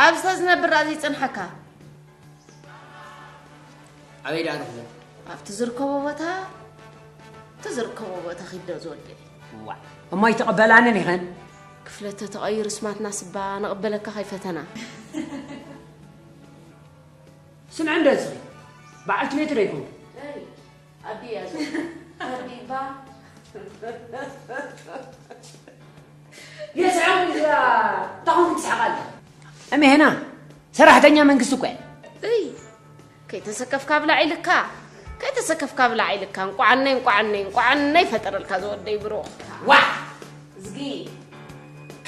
ኣብዚ ተዝነብር ደኣ ዘይጸንሓካ። ኣበይ ደኣ ንኽፍለ? ኣብቲ ዝርከቦ ቦታ፣ እቲ ዝርከቦ ቦታ ኪድ ዶ ዝወደይ? ዋዕ። እሞ ኣይትቕበላንን ኢኽን? ክፍለ ተተቐይሩ ስማትና ስባ ንቕበለካ ከይፈተና። ስምዒ እንደ እስኺ፣ በዓልቲ ቤት ዶ ይኹን? ኣይ፣ ኣዲ እያ እዛ። ኣዲ እባ። የስሕቕ እያ። እንታይ ኮንክ ትስሕቕ ኣለኻ? እሜ ሄና፣ ሰራሕተኛ መንግስቲ እኮ እያ። እይ፣ ከይተሰከፍካ ብላዕ ኢልካ፣ ከይተሰከፍካ ብላዕ ኢልካ። እንቋዓነይ፣ እንቋዓነይ፣ እንቋዓነይ ፈጠረልካ ዝወደይ ብሩኽ። ዋዕ! እዝጊ፣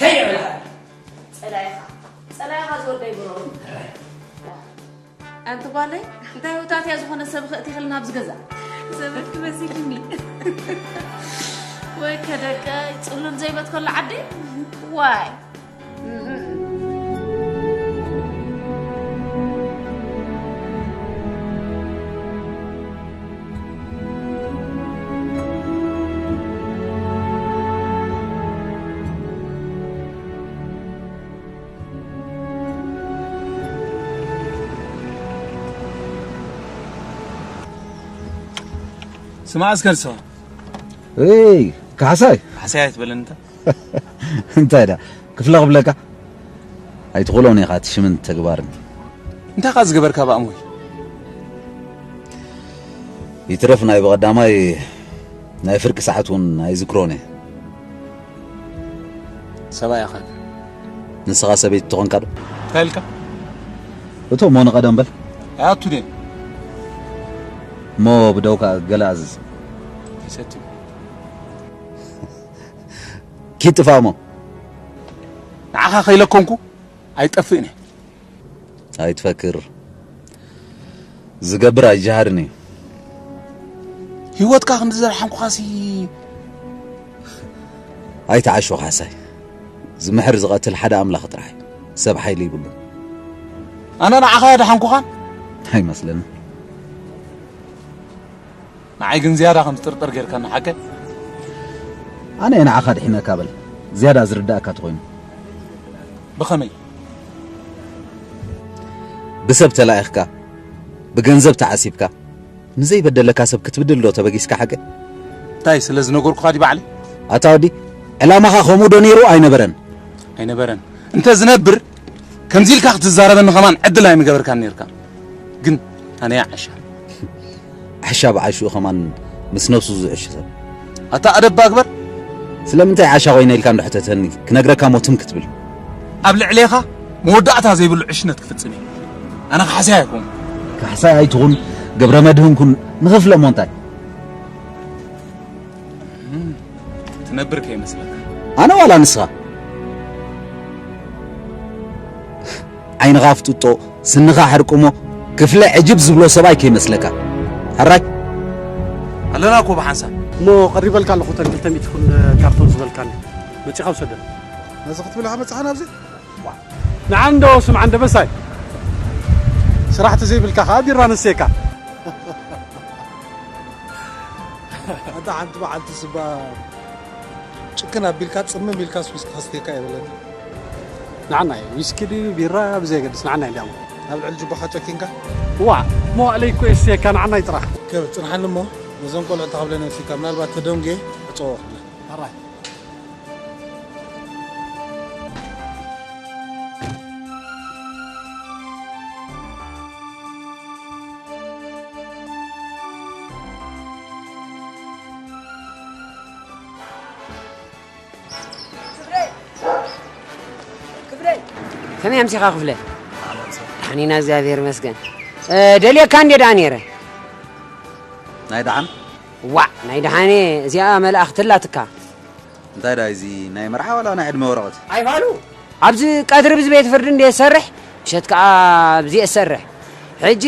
ከይድ ብላዕ። ጸላኢኻ፣ ጸላኢኻ ዝወደይ ብሩኽ። ኣንቲ ጓለይ፣ እንታይ ህውታት እያ ዝኾነ ሰብ ኸእቲኽልና ኣብዚ ገዛ? ዘመድኪ መሲልኒ። ወይ ከደቀ ጽሉል ዘይመትከሉ ዓዲ? ዋይ። ስማ እስከ ንስኻ። እይ፣ ካሕሳይ። ካሕሳይ ኣይትበለኒ እንተ። እንታይ ደኣ፣ ክፍለ ክብለካ? ኣይትኽእሎን ኢኻ እቲ ሽምን ተግባርን። እንታይ ኢኻ ዝገበርካ ብኣእምሮይ? ይትረፍ ናይ ብቐዳማይ ናይ ፍርቂ ሰዓት እውን ኣይዝክሮን እየ። ሰብኣይ ኢኻ። ንስኻ ሰበይቲ ትኾንካ ዶ? እንታይ ኢልካ? እቶ እሞ ንቐደም በል። ኣያቱ ድየ? እሞ ብደውካ ገለ ኣዝዝ። ይሰቲ። ኪድ ጥፋ እሞ። ንዓኻ ከይለኮንኩ ኣይጠፍእን እየ። ኣይትፈክር። ዝገብር ኣይጀሃርን እዩ። ህይወትካ ክንዲ ዘድሓንኩኻሲ ኣይትዓሹ ካሕሳይ። ዝምሕር ዝቐትል ሓደ ኣምላኽ ጥራሕ እዩ። ሰብ ሓይሊ ይብሉን። ኣነ ንዓኻ ያድሓንኩኻን ኣይመስለኒ። ንዓይ ግን ዝያዳ ከም ትጥርጠር ጌርካኒ ሓቀ። ኣነ ንዓኻ ድሒነካ በል። ዝያዳ ዝርዳእካ ተኾይኑ። ብኸመይ? ብሰብ ተላኢኽካ፣ ብገንዘብ ተዓሲብካ፣ ንዘይበደለካ ሰብ ክትብድል ዶ ተበጊስካ ሓቀ? እንታይ ስለ ዝነገርኩኻ ዲ ባዕለይ? ኣታ ወዲ፣ ዕላማኻ ከምኡ ዶ ነይሩ ኣይነበረን? ኣይነበረን። እንተ ዝነብር ከምዚ ኢልካ ክትዛረበኒ ከማን ዕድል ኣይምገበርካን ነርካ። ግን ኣነ እያ ዓሻ። ዓሻ ብዓሽኡ ከማን ምስ ነብሱ ዝዕሽ ሰብ። ኣታ ኣደብ ባግበር። ስለምንታይ ዓሻ ኮይነ ኢልካ እንዶ ሕተተኒ ክነግረካ ሞ ትም ክትብል። ኣብ ልዕሌኻ መወዳእታ ዘይብሉ ዕሽነት ክፍጽም እየ። ኣነ ካሕሳይ ኣይኮን። ካሕሳይ ኣይትኹን፣ ገብረ መድህን ኩን፣ ንኽፍለ ሞ እንታይ? ትነብር ከይመስለካ። ኣነ ዋላ ንስኻ? ዓይንኻ ፍጥጦ፣ ስንኻ ሕርቁሞ፣ ክፍለ ዕጅብ ዝብሎ ሰብኣይ ከይመስለካ። ሕራይ? ኣለና እኮ ብሓንሳብ። እሞ ቀሪበልካ ኣለኹ እተን ክልተ ሚእቲ ኩን ካርቶን ዝበልካኒ። መጺኻ ውሰደን። ነዚ ክትብል ኢኻ መጻኻ ናብዚ? ንዓ እንዶ ስምዓ እንደ በሳይ። ስራሕ ተዘይብልካ ከኣ ቢራ ነስቴካ። ኣንታ ሓንቲ መዓልቲ ስባ ጭክን ኣቢልካ ጽምም ኢልካ ስዊስ ክኸስተካ የብለኒ። ንዓናይ ዊስኪ ድዩ ቢራ ብዘየገድስ ንዓናይ እንዲያሞ። ኣብ ልዕሊ ጅባኻ ጨኪንካ? ዋ መዋእለይ እኮ የስቴካ ንዓናይ ጥራሕ። ከብ ጽንሓኒ እሞ ነዞም ቆልዑ እንታ ክብለኒ ነሲካ ምናልባት ተደንጌ ዕጸዎ ክብለ። ኣራይ። ከመይ ኣምሲኻ ክፍለ? ደሓን ኢና እግዚኣብሔር ይመስገን። ደልየካ እንዴ ደኣ ነይረ። ናይ ደሓን? ዋዕ ናይ ደሓን እየ እዚኣ መልኣኽቲ ኣላትካ። እንታይ ደኣ እዚ ናይ መርዓ ዋላ ናይ ዕድመ ወረቐት? ኣይፋሉ ኣብዚ ቀትሪ ብዚ ቤት ፍርዲ እንዴ ዝሰርሕ ምሸት ከኣ ኣብዚ እየ ዝሰርሕ። ሕጂ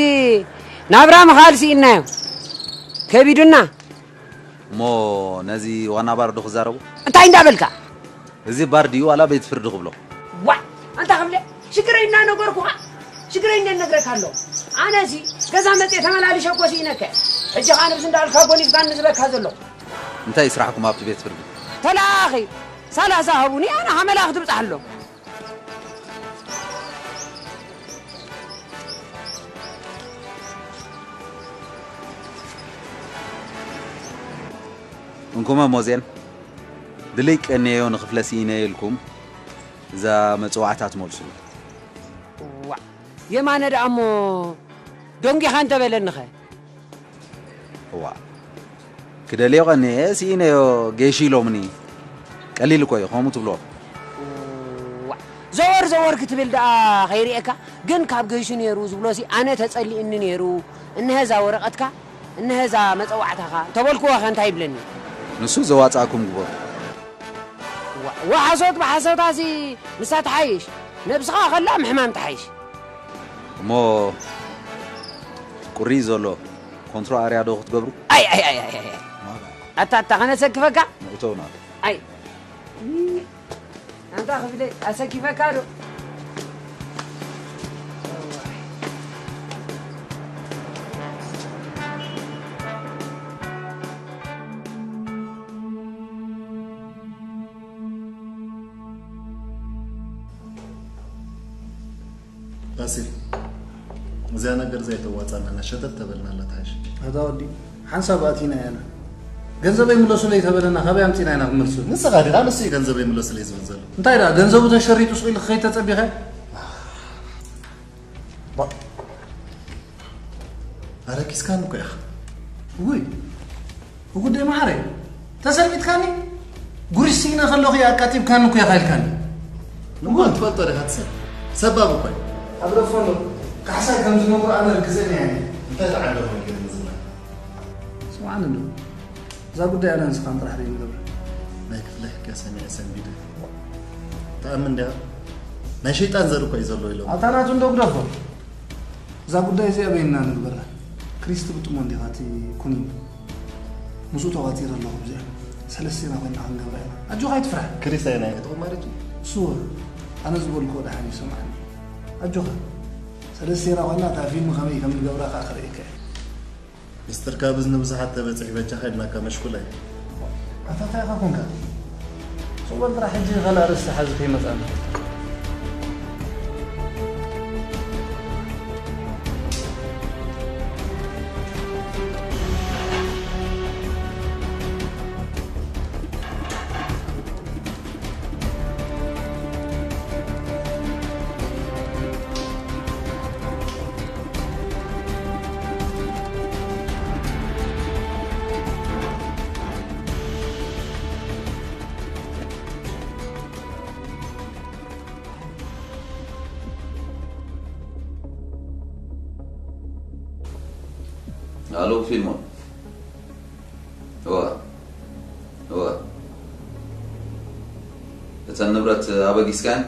ናብራ ምኻል ስኢንናዮ ከቢዱና። እሞ ነዚ ዋና ባር ዶ ክዛረቡ? እንታይ እንዳበልካ? እዚ ባር ድዩ ዋላ ቤት ፍርዲ ክብሎ? ዋዕ ኣንታ ክብለ ሽግረይ እናነገርኩኻ ሽግረይ እንደ ነግረካ ኣሎ። ኣነሲ ገዛ መፅየ ተመላሊሸ እኮ ስኢነከ ሕጂ ኸዓ ነብዚ እንዳልካ ጎኒፍካ ንዝበካ ዘሎ። እንታይ ስራሕኩም ኣብቲ ቤት ፍርዲ? ተለኣኺ ሰላሳ ሃቡኒ ኣነ ሃመላ ክትብፃሕ ኣሎ። እንኩመ ሞዜን ድልይ ቀንየዮ ንኽፍለ ስኢነ ኢልኩም እዛ መጽዋዕታ ትመልሱሉ። ዋዕ የማነ ደኣ እሞ ደንጊኻ እንተበለኒኸ? እዋ ክደልዮ ቀንየ ስኢነዮ ጌሽ ኢሎምኒ። ቀሊል እኮ እዩ ከምኡ ትብሎ። ዋዕ ዘወር ዘወር ክትብል ደኣ ከይርእየካ ግን ካብ ገይሹ ነይሩ ዝብሎሲ ኣነ ተጸሊእኒ ነይሩ። እንሀ እዛ ወረቐትካ እንሀ እዛ መጸዋዕታኻ እንተበልክዎ ኸ እንታይ ይብለኒ? ንሱ ዘዋጻእኩም ግበሩ። ወሓሶት ብሓሶታሲ ንሳ ትሓይሽ ነብስኻ ከላ ምሕማም ትሓይሽ። እሞ ቁሪ ዘሎ ኮንትሮ ኣርያ ዶ ክትገብሩ? ኣይ ኣይ ኣይ ኣይ ኣይ ኣታ ኣታ ከነሰክፈካ ምእተውና። ኣይ ኣንታ ክፍለ ኣሰኪፈካ ዶ? ባሲል፣ እዚኣ ነገር እዚኣ ኣይተዋፃና፣ ሸተት ተበልና ኣላ ትሓይሽ። ኣታ ወዲ፣ ሓንሳብ ኣቲና ያና። ገንዘበይ ምለሱለይ ተበለና፣ ካበይ ኣምፂና ኢና ክንመልሱ? ንስኻ ዲኻ ንሱ እዩ ገንዘበይ ምለሱለይ ዝብል ዘሎ። እንታይ ደኣ፣ ገንዘቡ ተሸሪጡ ስቕ ኢሉ ክኸይድ ተፀቢኸ? ኣረኪስካኒ እኮ ኢኻ። ውይ፣ ጉደይ መሓረይ፣ ተሰልቂትካኒ? ጉሪስ ስኢነ ከለኹ እየ ኣቃጢብካኒ እኮ ኢኻ ኢልካኒ። እሞ ትፈልጦ ዲኻ እቲ ሰብ? ሰባብ እኮ እዩ። ኣብ ደፈኑ ካሕሳይ ከም ዝነግሮ ኣነ ርግጸኛ እየ። እንታይ ዝዓለኹ ገይሩ ዝብላ? ስምዓኒ እንዶ። እዛ ጉዳይ ኣነ ንስኻን ጥራሕ ደይ ንገብር። ናይ ክፍለ ሕክያ ሰሚዐ ሰንቢደ። ተኣምን ዲኻ? ናይ ሸይጣን ዘር እኮ እዩ ዘሎ ኢሎም። ኣታ ናቱ እንዶ ግደፎ። እዛ ጉዳይ እዚኣ በይንና ንግበራ። ክሪስ ትግጥሞ እንዲኻ እቲ ኩኒን። ምስኡ ተዋፂረ ኣለኹ ብዚኣ። ሰለስቴና ኮይንና ክንገብራ ኢና። ኣጆኻ ኣይትፍራሕ። ክሪስ ኣየናይ እቶም ማለት እዩ? እሱ ኣነ ዝበልክዎ ደሓን እዩ ሰምዓኒ። ኣጆኻ። ሰለስቴና ኮይንና እታ ፊልም ከመይ ከም ንገብራ ከኣ ከርእየካ እየ። ሚስተር ካብዝ ንብዙሓት ተበጽሒ በጃኻ ኢልናካ መሽኩላይ። ኣታ እንታይ ኢኻ ኮንካ? ጽወል ጥራሕ ሕጂ ካልእ ኣርእስቲ ሓዚ ከይመጻና። ኣሎ ፊልሞን። እወ። እወ። እተን ንብረት ኣበጊስካን?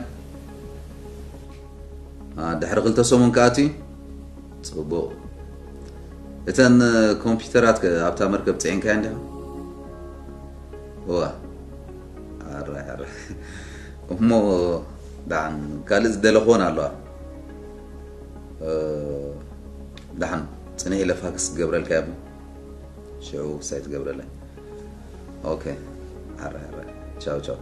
ኣ፣ ድሕሪ ክልተ ሰሙን ክኣቱ እዩ? ጽቡቕ። እተን ኮምፒውተራት ከ ኣብታ መርከብ ጽዒንካየን ዲኻ? እወ። ኣራይ፣ ኣራይ። እሞ ደሓን ካልእ ዝደለኽዎን ኣለዋ። እ፣ ደሓን ጽኒሕ ኢለ ፋክስ ክገብረልካ እየ እሞ። ሽዑ ክሳይ ትገብረለይ። ኦኬ። ኣረ፣ ኣረ። ቻው፣ ቻው።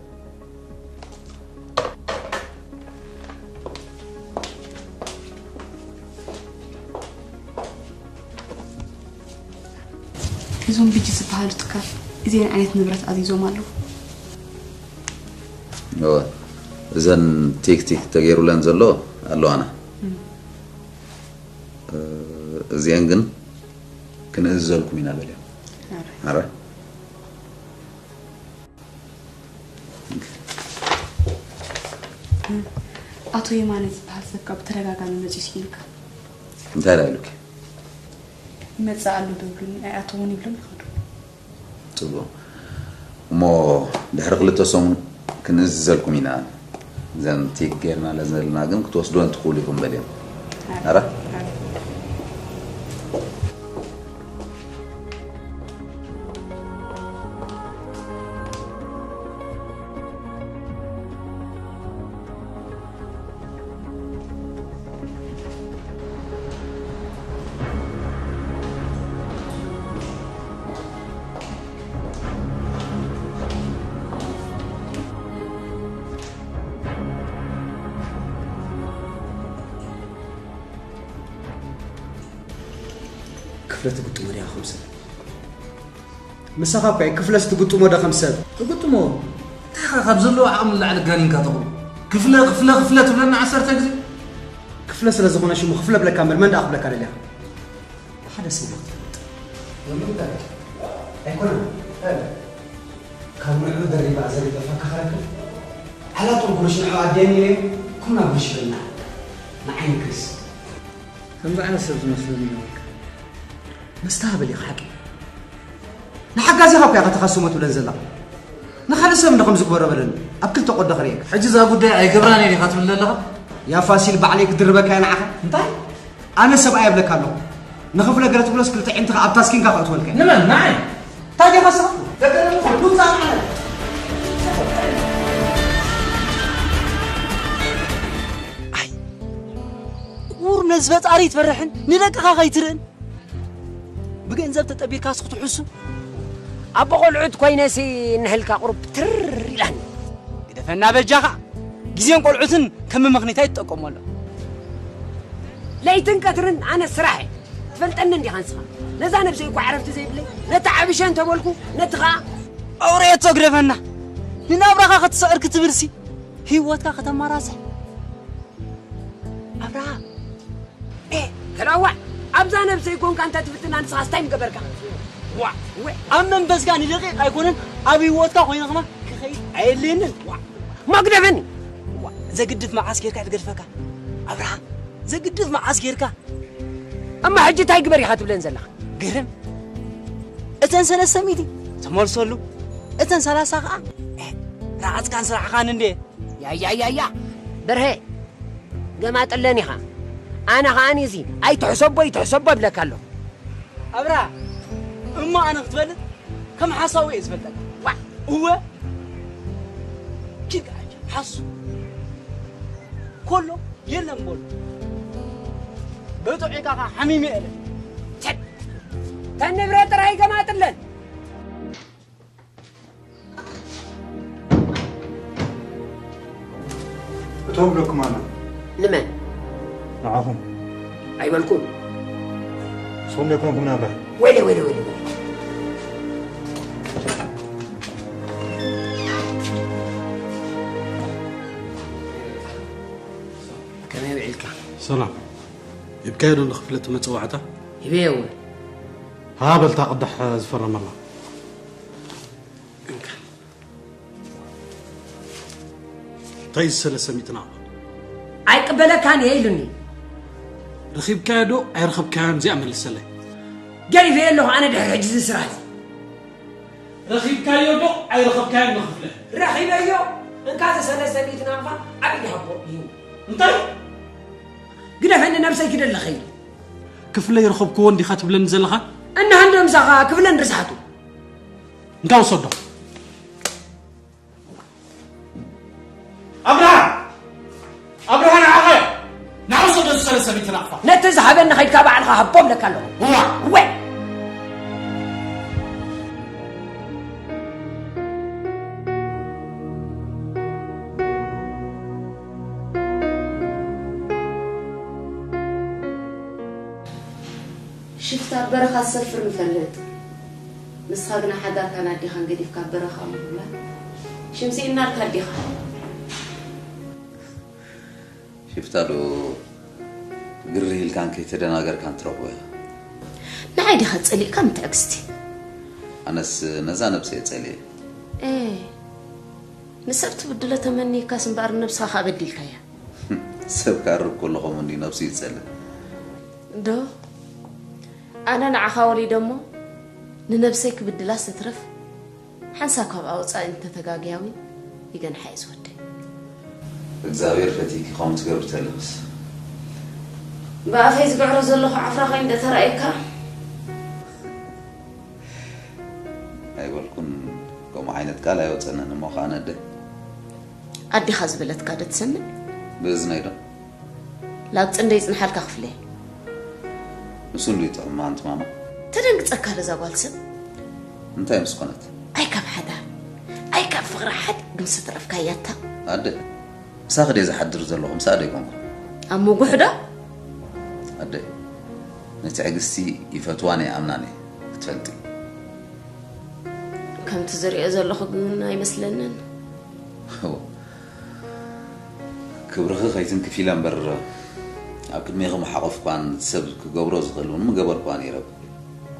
እዞም ቢጂ ዝበሃሉ ትካል እዚአን ዓይነት ንብረት ኣዚዞም ኣለዉ። እወ፣ እዘን ቲክ ቲክ ተገይሩለን ዘሎ ኣለዋና። እም። እ፣ እዚአን ግን ክንእዝዘልኩም ኢና በልዮም። ኣረ። ኣረ። ኣቶ የማነ ዝበሃል ሰብ ካብ ብተደጋጋሚ መጺኡ ስኢኑካ። እንታይ ደኣ ኢሉኪ? ይመጽእ ኣሎ ዶ ይብሉኒ፣ ኣይኣተውን ይብሉኒ ይኸዱ። ጽቡቕ። እሞ ድሕሪ ክልተ ሰሙን ክንእዝዘልኩም ኢና። እዘን ቲክ ጌርናለ ዘለና ግን ክትወስድወን ትኽእሉ ኢኹም በልዮም። ኣረ? ኣረ። ክፍለ ትግጥሞ ዲኻ ከም ሰብ? ምሳኻ እኮ እየ። ክፍለስ ትግጥሞ ዶ ከም ሰብ? ትግጥሞ? እንታይ ኢኻ ካብ ዘለዎ ዓቕሚ ንላዕሊ ጋኒንካ ተቕርቦ? ክፍለ፣ ክፍለ፣ ክፍለ ትብለና ዓሰርተ ግዜ? ክፍለ ስለ ዝኾነ ሽሙ ክፍለ ብለካ እምበር መን ደኣ ክብለካ ደሊኻ? ሓደ ሰብ ኢኻ ትፈልጥ። ንምንታይ? ኣይኮነን። ካብ ንዕኡ ደሪባ ዘሪጠፋ ክኸረክብ። ዓላቶም ጉርሽ ንዕኡ ኣድያን ኢለ ኩና ጉርሽ ይብልና። ንዓይኒ ክሪስ። ከምዚ ዓይነት ሰብ ዝመስለኒ ነበርካ። መስተሃብል ኢኻ ሓቂ። ንሓጋዚኻ እኮ ኢኻ ተኻስሞ ትብለን ዘለኻ። ንኻልእ ሰብ እንዶ ከም ዝግበሮ በለኒ። ኣብ ክልተ ቆዶ ክርእየካ። ሕጂ እዛ ጉዳይ ኣይገብራን እየ ዲኻ ትብል ዘለኻ? ያ ፋሲል ባዕለይ ክድርበካ እየ ንዓኻ። እንታይ? ኣነ ሰብኣይ እብለካ ኣለኹ። ንኽፍለ ገለ ትብሎስ ክልተ ዒንትኻ ኣብ ታስኪንካ ከእትወልካ እየ። ንመን? ንዓይ? እንታይ ዲኻ ንስኻ? ደገ ውጻእ ንዓይ። ኣይ፣ ቁር ነዚ ፈጣሪ ትፈርሕን ንደቅኻ ከይትርእን ብገንዘብ ተጠቢርካስ ክትሕሱ? ኣቦ ቆልዑት ኮይነሲ ንሕልካ ቁሩብ ትር ኢላኒ። ግደፈና በጃኻ። ግዜን ቆልዑትን ከም መመኽነይታ ይትጠቀመሉ። ለይትን ቀትርን ኣነ ስራሕ እየ። ትፈልጠኒ እንዲኻ ንስኻ። ነዛ ነብሰይ እኳ ዕረፍቲ ዘይብለይ፣ ነቲ ዓብሸ እንተበልኩ፣ ነቲ ኸኣ ኣውሬቶ ግደፈና። ንናብራኻ ክትስዕር ክትብልሲ፣ ህይወትካ ከተማራስሕ። ኣብርሃም፣ ኤ፣ ተለዋዕ፣ ኣብዛ ነብሰይ ኮንካ እንተ ትፍትና ንስኻስ እንታይ ምገበርካ? ዋ፣ ወ-፣ ኣብ መንፈስካ ንደቂቕ ኣይኮነን፣ ኣብ ህይወትካ ኮይነ ኸማ ክኸይድ ኣየድልየንን። ዋ፣ መግደፈኒ። ዋ፣ ዘግድፍ መዓስ ጌርካ ትገድፈካ ኣብርሃ? ዘግድፍ መዓስ ጌርካ? እማ ሕጂ እንታይ ግበር ኢኻ ትብለን ዘለኻ? ግርም። እተን ሰለስተ ሚእቲ ተመልሰሉ። እተን ሰላሳ ኸዓ፣ ኤ፣ ረዓፅካን ስራሕኻን እንዴ? ያያያያ፣ በርሀ፣ ገማጥለን ኢኻ። ኣነ ኸዓ እዚ ኣይትሕሰቦ፣ ኣይትሕሰቦ እብለካ ኣለኹ። ኣብራ፣ እሞ ኣነ ክትፈልጥ ከም ሓሳዊ እየ ዝፈልጠካ። ዋ፣ እወ። ኪድ ከኣ ሓሱ። ኮሎ የለን በሎ። በጥዑ ኢልካ ከኣ ሓሚመ እየ እለ። ቸት! ተን ንብረት ጥራይ ገማጥለን። እቶም ብለኩም ኣሎ። ንመን? ንዓኹም። ኣይበልኩም። ንስኹም ዶ ኣይኮንኩም ናብራ? ወይለ፣ ወይለ፣ ወይለ፣ ወይለ። ከመይ ውዒልካ? ሰላም። ሂብካዮ ዶ ንኽፍለ እቲ መጸዋዕታ? ሂበዮ እውን። ሃ በልታ ቅዳሕ ዝፈረመላ። እንካ። እንታይ እዚ ሰለስተ ሚእቲ ናቕፋ? ኣይቅበለካን እየ ኢሉኒ። ረኺብካዮ ዶ ኣይረኸብካዮን እዚኣ መልሰለይ። ገዲፈዮ ኣለኹ ኣነ ድሕሪ ሕጂ እዚ ስራሕ እዚ። ረኺብካዮ ዶ ኣይረኸብካዮን ንኽፍለ? ረኺበዮ። እንካ እዚ ሰለስተ ሚእቲ ናቕፋ ኣብ ኢድ ሃቦ እዩ። እንታይ? ግደፈኒ ነብሰይ ክደለኸ ኢሉ። ክፍለ ይረኸብክዎ እንዲኻ ትብለኒ ዘለኻ? እንሃ እንዶ ምሳኻ ክፍለ ንርሳሓቱ። እንታይ ወሰዶ? ኣብርሃ! ኣብርሃ ንዓኻ! ንዓ ውሰዶ እዚ ሰለስተ ሚእቲ ናቕፋ። ነቲ ዝሃበኒ ኸይድካ ባዕልኻ ሃቦ እብለካ ኣለኹ። እዋ! እወ! ሽፍታ ኣብ በረኻ ዝሰፍር ንፈልጥ። ንስኻ ግና ሓዳርካን ኣዴኻን ገዲፍካ ኣብ በረኻ ምውላድ ሽም ስኢንናልካ ኣዴኻ። ሽፍታ ዶ ግርህ ኢልካን ከይተደናገርካን ትረኽቦ ኢኻ። ንዓይ ዲኻ ጸሊእካ ምትዕግስቲ? ኣነስ ነዛ ነብሰይ ጸሊኤ። ኤ፣ ንሰብ ትብድሎ ተመኒካስ እምበኣር ነብስኻ ከኣ በዲልካያ። ሰብ ክኣርብ ከሎ ከምኡ እንዲ ነብሱ ይጸልእ። ዶ? ኣነ ንዓኻ ወሊደ እሞ ንነብሰይ ክብድላ ስትረፍ ሓንሳብ ካብ ኣውጻኢ እንተተጋግያ እውን ይገንሓ እየ ዝወደይ። እግዚኣብሔር ፈቲኪ ከምኡ ትገብሪ ተለኽስ። ብኣፈይ ዝግዕሮ ዘለኹ ዓፍራ ኮይኑ እንደ ተራእየካ? ኣይበልኩን፣ ከምኡ ዓይነት ቃል ኣይወጸንን እሞ ኸኣ ነደ። ኣዴኻ ዝበለትካ ዶ ትሰምዕ? ብእዝነይ ዶ? ላብ ጽንደ ይጽንሓልካ ክፍለ። ንሱ እንድዩ ጥዑም መሃንቲ ማማ። ተደንግጸካ ዶ እዛ ጓል ሰብ? እንታይ ምስ ኮነት? ኣይ ካብ ሓዳር፣ ኣይ ካብ ፍቕሪ ሓድ ግምሲ ተረፍካያ እታ። ኣደ፣ ምሳኺ ድየ ዝሓድር ዘለኹ፣ ምሳኣ ዶ ኣይኮንኩን? ኣብ ምጉሕ ዶ? ኣደ፣ ንትዕግስቲ ይፈትዋን ይኣምናን እየ፣ ክትፈልጢ። ከምቲ ዝሪኦ ዘለኹ ግን ኣይመስለንን። እወ። ክብርኺ ከይትንክፊለ እምበር፣ ኣብ ቅድሜኺ ምሓቖፍኳን፣ እቲ ሰብ ክገብሮ ዝኽእል እውን ምገበርኳ ነይረ።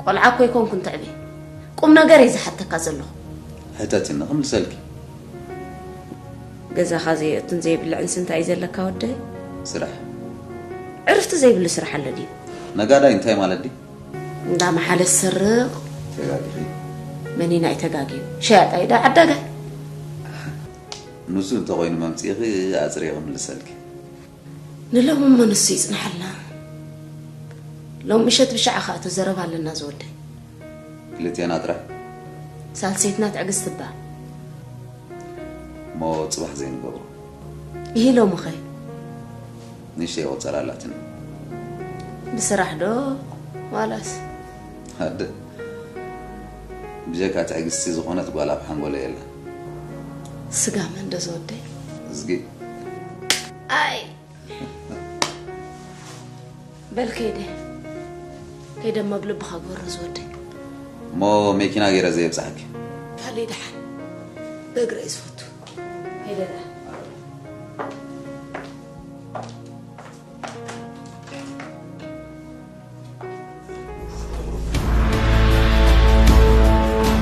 ቆልዓ እኮ ኣይኮንኩን ትዕቤ። ቁም ነገር እየ ዝሓተካ ዘለኹ። ሕተትኒ፣ ክምልሰልኪ። ገዛኻ ዘየእቱን ዘይብልዕንስ እንታይ እዩ ዘለካ ወደይ? ስራሕ። ዕርፍቲ ዘይብሉ ስራሕ ኣሎ ድዩ? ነጋዳይ እንታይ ማለት ድዩ? እንዳ መሓለ ዝሰርቕ። ተጋጊኺ። መኒና እዩ ተጋግዩ? ሸያጣይ ዶ ዓዳጋይ? ንሱ እንተኾይኑ መምጺእኺ ኣጽርየ ክምልሰልኪ። ንሎሚ እሞ ንሱ ይጽንሓልና። ሎም ምሸት ብሻዕ ኸኣ እቶ ዘረባ ኣለና ዝወደይ። ክልቴና ጥራሕ? ሳልሰይትና ትዕግስቲ እባ። እሞ ጽባሕ ዘይንገብሮ? ይሂ ሎሚ ኸ? ንእሽተይ ይቑጸር ኣላትኒ። ብስራሕ ዶ ዋላስ? ኣደ፣ ብጀካ ትዕግስቲ ዝኾነት ጓል ኣብ ሓንጎለይ የላ። ስጋ መን ዶ ዝወደይ? እዝጊ። ኣይ። በል ከይደ። ከይደ እሞ ብልብኻ ግበሮ ዝወደይ። እሞ መኪና ገይረ ዘየብጽሓኪ? ፋለይ ደሓን። ብእግረ እየ ዝፈቱ። ከይደ ደኣ።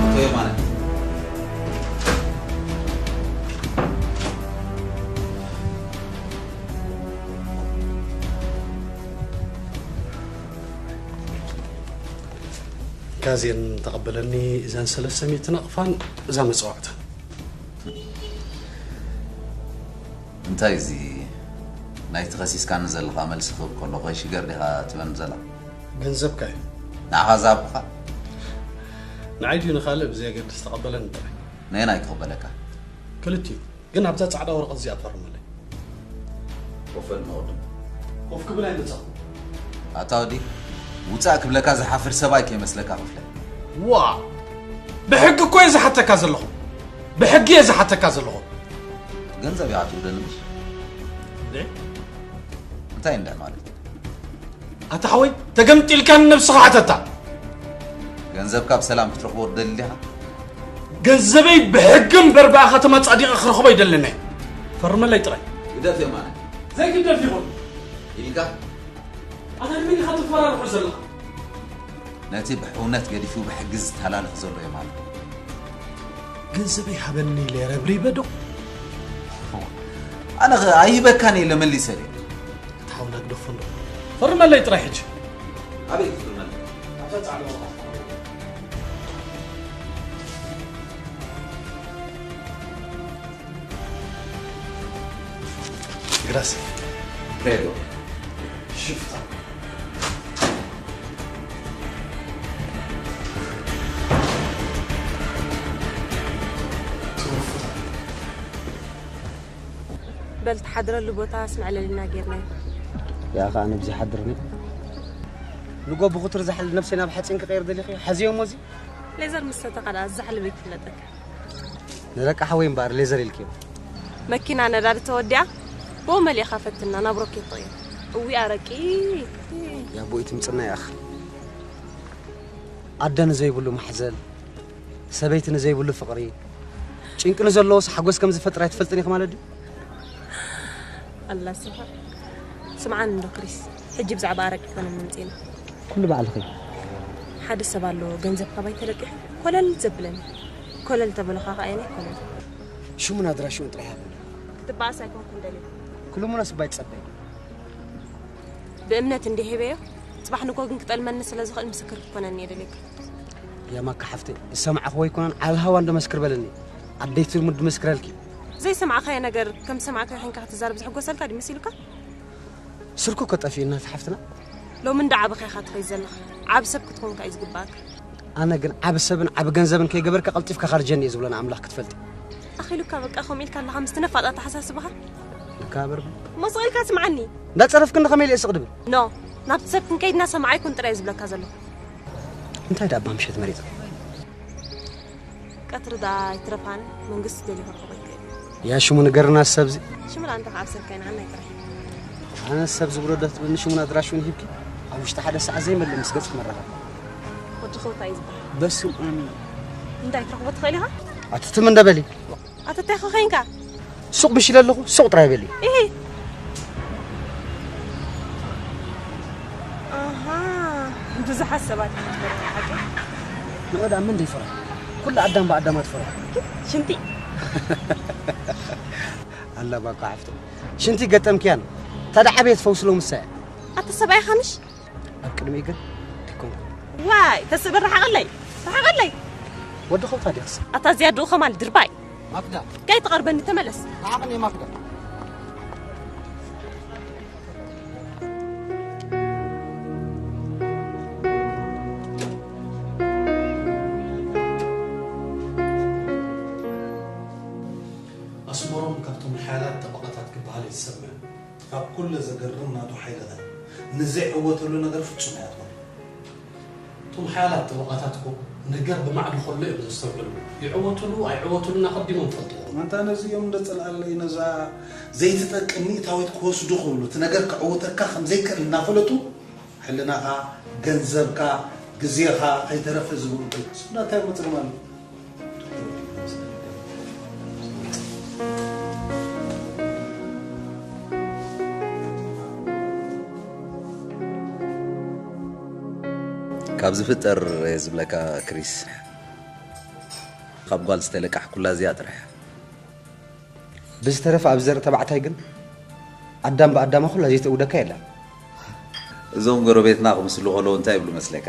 ኣቶ የማነ። ኣዝየን ተቐበለኒ እዘን ሰለስተ ሚእቲ ናቕፋን እዛ መጽዋዕታ። እንታይ እዚ ናይቲ ከሲስካኒ ዘለኻ መልሲ ክህብ ከሎ፣ "ቆይ ሽገር ዲኻ?" ትበን ዘላ? ገንዘብካ እዩ። ንዓኻ ዝሃብኩኻ? ንዓይ ድዩ ንኻልእ ብዘየገድስ ተቐበለኒ ጥራይ። ነየናይ ክቕበለካ? ክልቲኡ። ግን ኣብዛ ጻዕዳ ወረቐት እዚኣ ትፈርመለይ። ኮፈል መቕድም። ኮፍ ክብል ኣይመጻኹ። ኣታ ወዲ፣ ውጻእ ክብለካ ዝሓፍር ሰብኣይ ከይመስለካ ክፍለ። ዋ! ብሕጊ እኮ እየ ዝሓተካ ዘለኹ። ብሕጊ እየ ዝሓተካ ዘለኹ። ገንዘብ ኢኻ ትብለኒ ምሽ? እንዴ? እንታይ እንድዕ ማለት? ኣታ ሓወይ፣ ተገምጢልካ ንነብስኻ ሓተታ። ገንዘብካ ብሰላም ክትረኽቦ ትደሊ ዲኻ? ገንዘበይ ብሕጊ እምበር ብኣኻ ተመጻዲቐ ክረኽቦ ኣይደልን እየ። ፈርመለይ ጥራይ። ግደፍ የማነ። ዘይግደፍ ይኹን። ኢልካ? ኣታ ንመን ኢኻ ተፈራርሖ ዘለኻ? ነቲ ብሕውነት ገዲፉ ብሕጊ ዝተሃላልኽ ዘሎ የማነ። ገንዘበይ ሃበኒ ኢለ ረብሪበ ዶ? ኣነ ኸ ኣይህበካን ኢለ መሊሰ ድየ? እታ ሓውና ግደፎ እንዶ። ፈርመለይ ጥራይ ሕጂ። ኣበይ ክፍርመልካ? ኣብታ ጻዕዳ ወረቐት። ግራስ። ፕሬጎ። ሽፍታ። በል ትሓድረሉ ቦታ ኣስምዕለልና ጌርናዮ። ያኻ ኣነ ብዚ ሓድርኒ ንጎ ብኹትር ዝሓል ነብሰይ ናብ ሓፂን ክቀይር ደሊኺ ሓዚዮሞ እዚ ሌዘር ምስ ሰተኻ ደኣ ዝዛሕልበ ይፍለጠካ። ንደቂ ሓወይ እምበኣር ሌዘር ኢልክዮ። መኪና ነዳዲ ተወዲኣ ብኡ መሊእኻ ፈትና ናብ ሮኬት ትቕይር። እዊ ኣረቂ ያቦይ ትምፅና ያኻ ኣደ ንዘይብሉ ማሕዘል ሰበይቲ ንዘይብሉ ፍቕሪ ጭንቂ ንዘለዎስ ሓጎስ ከም ዝፈጥር ኣይትፈልጥን ኢኺ ማለት ድዩ? ኣላ ስኻ ስምዓኒ እንዶ ክሪስ፣ ሕጂ ብዛዕባ ኣረቂ ኮነ ምምጺና። ኩሉ ባዕልኺ። ሓደ ሰብ ኣሎ ገንዘብ ካባይ ተለቂሑ ኮለል ዘብለኒ። ኮለል ተበለኻ ከኣ የኔ ኮለል። ሽሙን ኣድራሽኡን ጥራሕ ሃበኒ። ክትበኣስ ኣይኮንኩን ደልየ። ክልሙኖስ ባይ ትጸበይ። ብእምነት እንዲሄበዮ ጽባሕ ንጎ ግን ክጠልመኒ ስለ ዝኽእል ምስክር ክትኮነኒ እየ ደልየካ። ያማካ ሓፍተይ ዝሰማዕኽዎ ኣይኮነን ዓቢ ሃዋ እንዶ መስክር በለኒ። ኣደይ ትልሙድ ድመስክረልኪ። ዘይሰማዕኻዮ ነገር ከም ዝሰማዕካዮ ሒንካ ክትዛረብ ዝሕጎሰልካ ድዩ መሲሉካ? ስልኩ እኮ ጠፊኡና እቲ ሓፍትና። ሎሚ እንዳ ዓበኻ ኢኻ ትኸይድ ዘለኻ። ዓቢ ሰብ ክትኮንካ እዩ ዝግባኣካ። ኣነ ግን ዓቢ ሰብን ዓቢ ገንዘብን ከይገበርካ ቀልጢፍካ ካርጀኒ እየ ዝብሎ ንኣምላኽ ክትፈልጢ። ኣኺሉካ በቃ ከምኡ ኢልካ ኣለኻ ምስቲ ነፋጥ ኣተሓሳስባኻ። ንካበር መስ ኢልካ ስምዓኒ። እንዳጸረፍክኒ ከመይ ኢለ ስቕ ድብል? ኖ ናብቲ ሰብ ክንከይድና ሰማዓይ ኩን ጥራይ ዝብለካ ዘለኹ። እንታይ ደኣ እባ ምሸት መሪጽ? ቀትሪ ደኣ ኣይትረፋን መንግስቲ ደልዩ ክረኽቦ ይኽእል። ያ ሽሙ ንገርና ሰብዚ። ሽሙ ደኣ እንታይ ክዓብሰልካ ኢና ናይ ጥራይ። ኣነ ሰብ ዝብሎ ዶ ትብልኒ ሽሙን ኣድራሽኡን ሂብኪ ኣብ ውሽጢ ሓደ ሰዓት ዘይመልእ ምስ ገጽ ክመራኸብ። ወዲ ኸውታ እዩ ዝበሃል። በስም ኣሚ እንታይ ትረኽቦ ትኽእል ኢኻ? ኣትትም እንደበሊ። ኣተታይ ኸኸይንካ? ሱቕ ብሽ ኢለ ኣለኹ ሱቕ ጥራይ በሊ። ኢሂ ኣሃ ብዙሓት ሰባት እዮም ዝመርሑ ሓቂ። ንቐዳ ምን ደይፈራ ኩሉ ኣዳም ብኣዳማ ትፈራ። ሽንቲ ኣላ ባኳ ሓፍቶ ሽንቲ ገጠምክያን ታዳ ዓበየ ትፈውስሎ ምሳያ። ኣተ ሰብኣይ ኻንሽ ኣብ ቅድሚ ግን ኣይኮንኩ። ዋይ ተስእበ ረሓቐለይ ረሓቐለይ። ወዲ ኸውታ ዲኽስ ኣታ እዚኣ ድኡ ኸማል ድርባይ ማክዳ ከይትቐርበኒ ተመለስ። ረሓቐኒ ማክዳ። ኣስመሮም ካብቶም ሓያላት ጠበቓታት ክበሃል እዩ ዝሰምዕ። ካብ ኩለ ዘገርም ናቱ ሓይልታት ንዘይዕወተሉ ነገር ፍጹም ኣያትወን። እቶም ሓያላት ጠበቓታት እኮ ነገር ብማዕዱ ከሎ እዮም ዘስተውዕሉ። ይዕወቱሉ ኣይዕወቱሉን ኣቐዲሞም ፈልጥዎ። ኣንታ ነዚ እዮም እንደ ጽልኣለይ ነዛ ዘይትጠቅም ሚእታዊት ክወስዱ ክብሉ እቲ ነገር ክዕውተካ ከም ዘይክእል እናፈለጡ ሕልናኻ፣ ገንዘብካ፣ ግዜኻ ከይተረፈ ዝብሉ እንታይ መጽልም ኣሎ? ካብ ዝፍጠር እየ ዝብለካ ክሪስ፣ ካብ ጓል ዝተለቃሕኩላ እዚኣ ጥራሕ። ብዝተረፈ ኣብ ዘርኢ ተባዕታይ ግን ኣዳም ብኣዳማ ኩላ ዘይተእውደካ የላ። እዞም ጎረቤትና ክምስሉ ከለዉ እንታይ ይብሉ መስለካ?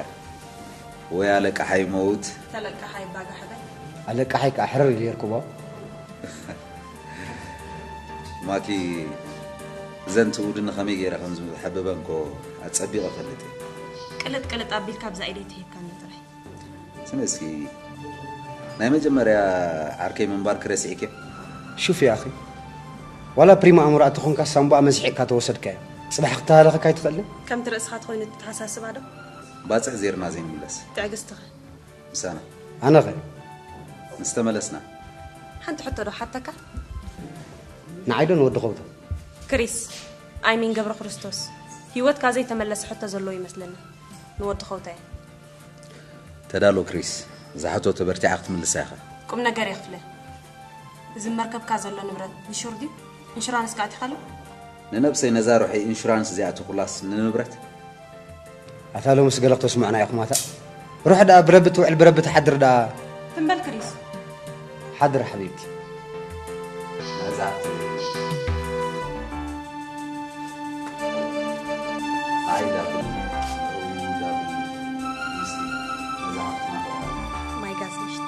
ወይ ኣለቃሓይ መውት። ተለቃሓይ ባጋ ሕበል። ኣለቃሓይ ከዓ ሕርር ኢሉ የርክቦ። ማኪ፣ እዘን ትውድኒ ከመይ ገይረ ከም ዝሕብበን ኮ ኣጸቢቐ እፈልጥ እየ። ቅልጥ ቅልጥ ኣቢልካ ኣብዛ ኢደይ ትሂብካኒ ጥራይ። ስሚ እስኪ፣ ናይ መጀመርያ ዓርከይ ምንባርኪ ረሲዕክዮ? ሹፍ ያ ኣኺ፣ ዋላ ፕሪማ ኣእምሮ ኣተኾንካ ሳምቡኣ መዝሒቕካ ተወሰድካዮ። ጽባሕ ክተሃለኸካ ኣይትኽእልን? ከምቲ ርእስኻ ተኾይኑ ትተሓሳስባ ዶ? ባጽዕ ዜርና ዘይንምለስ። ትዕግስትኸ? ምሳና። ኣነኸ? ምስ ተመለስና። ሓንቲ ሕቶ ዶ ሓተካ? ንዓይ ዶ ንወዲ ኸውታ? ክሪስ፣ ኣይሚን ገብረ ክርስቶስ፣ ህይወትካ ዘይተመለሰ ሕቶ ዘለዎ ይመስለኒ። ንወዲ ኸውታ እየ። ተዳሎ ክሪስ፣ እዛ ሕቶ ተበርቲዓ ክትምልሳ ኢኻ። ቁም ነገር እየ ክፍለ። እዚ መርከብካ ዘሎ ንብረት ኢንሹር ድዩ? ኢንሹራንስ ከኣቲኻሉ? ንነብሰይ ነዛ ሩሒ ኢንሹራንስ እዚኣ ትኹላስ ንንብረት? ኣታ ሎምስ ገለ ክተስምዑና ኢኹም ኣታ። ሩሕ ደኣ ብረቢ ትውዕል ብረቢ ትሓድር ደኣ። ትም በል ክሪስ። ሓድር ሓቢብቲ። መዛሕቲ ኣይዳብሉ፣ ዳብሉ፣ ምስቲ መዛሕትና ማይ ጋዝ ንሽቲ።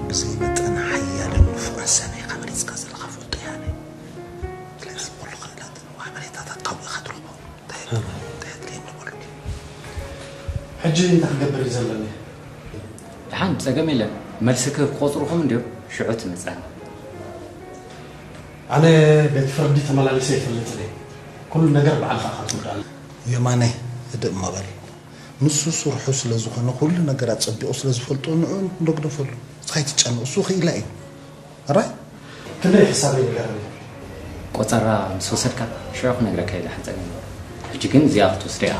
ብዘይ መጠን ሓያልን ንፉዓት ሰበይ ካብ ገሊጽካ ዘለኻ ፍልጦ እየ ኣነ። ስለዚ ኩሉ ክእለትን ሓበሬታታት ካብኡ ኢኻ ትረኽቦ። እንታይ እንታይ ኣድልየኒ በሉኒ። ሕጂ እንታይ ክገብር እዩ ዘለኒ? ደሓን፣ ጸገም የለን። መልስኪ ክቆጽሩኹም እንድዮም፣ ሽዑ ትመጻኒ። ኣነ ቤት ፍርዲ ተመላሊሰ ይፈልጥን እየ። ኩሉ ነገር ባዕልኻ ኢኻ ትውድኣሉ። የማነ፣ ህድእ እሞ በል። ንሱ ስርሑ ስለ ዝኾነ፣ ኩሉ ነገር ኣጸቢቑ ስለ ዝፈልጦ፣ ንዕኡ ንደግደፈሉ። እስኻ ኣይትጨነቕ፣ እሱ ክኢላ እዩ። ሕራይ? ክንደይ ሕሳበይ ንገረኒ። ቆጸራ ምስ ወሰድካ፣ ሽዑ ክነግረካ እየ፣ ደሓን ጸገም የለን። ሕጂ ግን እዚኣ ክትወስዳ ኢኻ።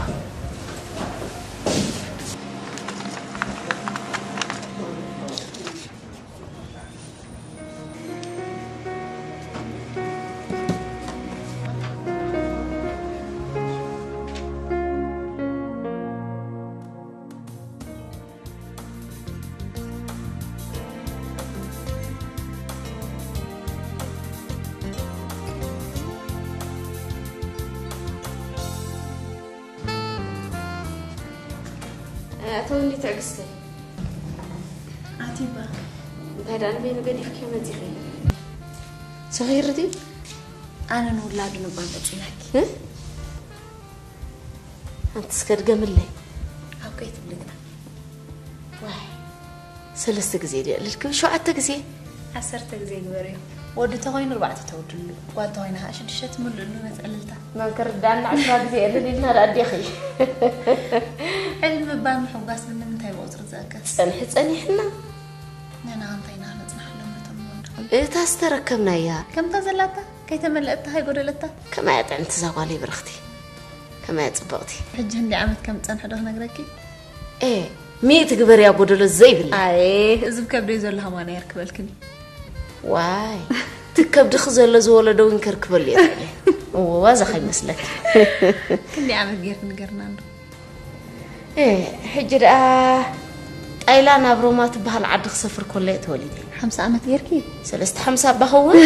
ኣቶ ወንዲ ትዕግስተይ። ኣቲባ። እንታይ ደኣ ንበይኑ ገዲፍክዮ መጺኺ? ሰኺሩ ድዩ? ኣነ ንውላዱ ንባ መጺናኪ። እ? ኣንቲ እስከ ድገምለይ። ኣብ ከይትብልግና። ዋይ፣ ሰለስተ ግዜ ድየ እልልኪ? ሸውዓተ ግዜ? ዓሰርተ ግዜ ግበርዮ። ወዲ ተኾይኑ ኣርባዕተ ተውድሉ፣ ጓል ተኾይና ኸዓ ሽዱሽተ ትምልእሉ ነቲ ዕልልታ። መን ክርዳእና ዕስራ ግዜ እልል ኢልና ደኣ ኣዴኺ። ዕልል ምባል ምሕጓስ ግን ንምንታይ ብቑጽሪ ዝእከስ? ጸንሒ ጸኒሕና። ንሕና እንታይ ኢና ክነጽንሓሎም ነቶም ንወልዶም? እታ ዝተረከብናያ። ከምታ ዘላታ፣ ከይተመለአታ፣ ከይጎደለታ። ከማያ ጥዕምቲ እዛ ጓለይ ብርኽቲ። ከመያ ጽብቕቲ። ሕጂ ክንደይ ዓመት ከም ዝጸንሐ ዶ ክነግረኪ? ኤ፣ ሚእቲ ግበርያ ጎደሎ ዘይብላ። ኣየ፣ እዚ ብከብደይ ዘሎ ሃማና የርክበልክን እዩ። ዋይ፣ እቲ ከብድኺ ዘሎ ዝወለዶ እውን ከርክበሉ እየ ትብሊ። እወ፣ ዋዛ ከይመስለኪ። ክንደይ ዓመት ጌርኪ ንገርና እንዶ? ኤ፣ ሕጂ ደኣ ጣይላን ኣብ ሮማ ትበሃል ዓዲ ክሰፍር ከሎ እየ ተወሊደ። ሓምሳ ዓመት ጌርኪ? ሰለስተ ሓምሳ እባ ኸውን።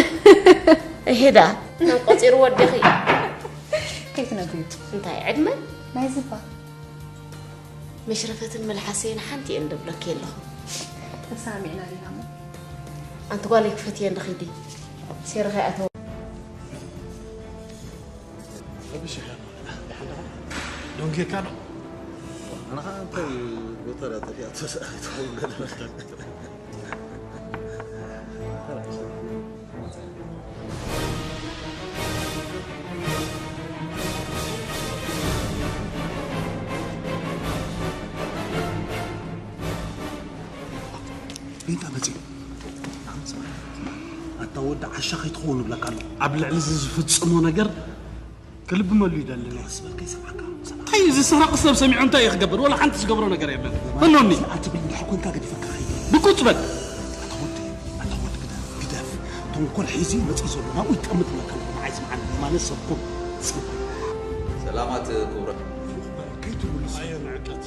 እሄ ደኣ፣ ከም ቆጺሩ ወዲኺ። ከይትነግርዮ። እንታይ ዕድመ? ናይ ዝባ። መሽረፈትን መልሓሰይን ሓንቲ እየን ደብለኪ ኣለኹ። ተሰማሚዕና ዲና እሞ? ኣንቲ ጓለይ ክፈትየን ዶ ኺዲ? ሴርኻ ይኣተወ። ረቢሽ ኢኻ። ደሓን ዲኻ? ደንጊርካ ዶ? ኣነ ኸዓ እንታይ ቦታ ድያ ጠፊኣቶ ሰ-፣ ኣይትኸውን ገለ በልካ። ዊንታ መጺኡ። ኣታ ወዲ ዓሻ ከይትኸውን እብለካ ኣለኹ። ኣብ ልዕሊ እዚ ዝፍጽሞ ነገር ክልብመሉ ይደልን እየ። እንታይ እዚ ሰራቂ ሰብ ሰሚዑ እንታይ እዩ ክገብር? ወላ ሓንቲ ዝገብሮ ነገር የለን። ፈኖኒ። ኣትብል እንድሕር ኮንካ ገዲፈካ ኸይድ። ብቁጽ በል። ኣታ ወዲ፣ ኣታ ወዲ ግደፍ፣ ግደፍ። ተንኮል ሒዙ መጺኡ ዘሎ ናብኡ ይጠምት እብለካ ኣለኹ። ንዓይ ስምዓኒ፣ የማነ ሰብኩም። ጽባሕ። ሰላማት ክቡራት። ከይትምልሱ። ኣዮ ንዕቀት።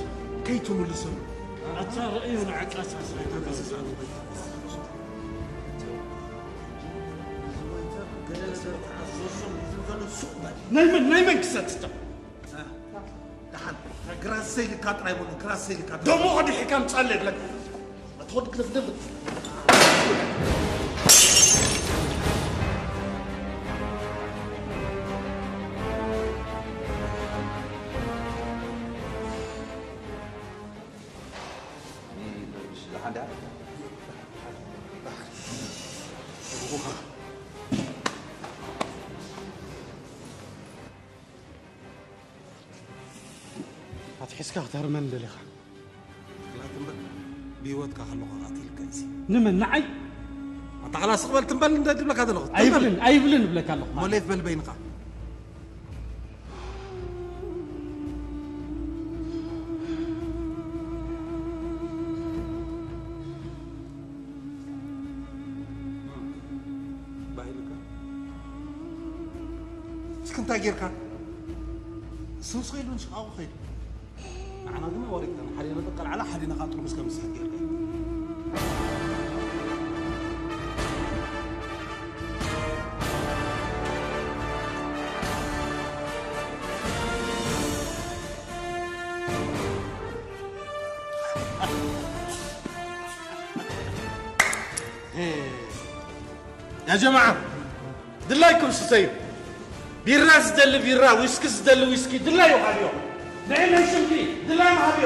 ከይትምልሱ። ኣታ ርእዮ ንዕቀት። ሱቕ በል። ናይ መን ናይ መን ክሰትታ? ደሓን። ግራስ ዘይልካ ጥራይ በሉ፣ ግራስ ዘይልካ። ደሞ ቐዲሕካ ምጻለ ይብለካ። ኣትወድ ክልፍልፍ። ኣትሒዝካ ክትህርመኒ ደሊኻ? ክላት እምበር፣ ብህይወትካ ከለኹ ቀቲልካ እዩሲ። ንመን? ንዓይ? ኣታ ኸላስ ስቕ በል ትም በል እንደ ድብለካ ዘለኹ። ትም በል። ኣይብልን፣ ኣይብልን እብለካ ኣለኹ። እሞ ሌፍ በል በይንኻ። ባሂልካ? እስኪ እንታይ ጌርካ? ስውስ ኸይዱ ንሽቓቑ ኸይዱ። ንዓና ግን ወሪድካና። ሓዲና ጠቀል ዓላ፣ ሓዲና ኻብ ጥርሙዝ ከም ዝስሕት ጌርካ። ያ ጀማዓ፣ ድላይኩም ስተዩ። ቢራ ዝደሊ ቢራ፣ ዊስኪ ዝደሊ ዊስኪ፣ ድላዩ ሃብዮ። ንዒ ናይ ሽምቲ፣ ድላዮም ሃብዮ።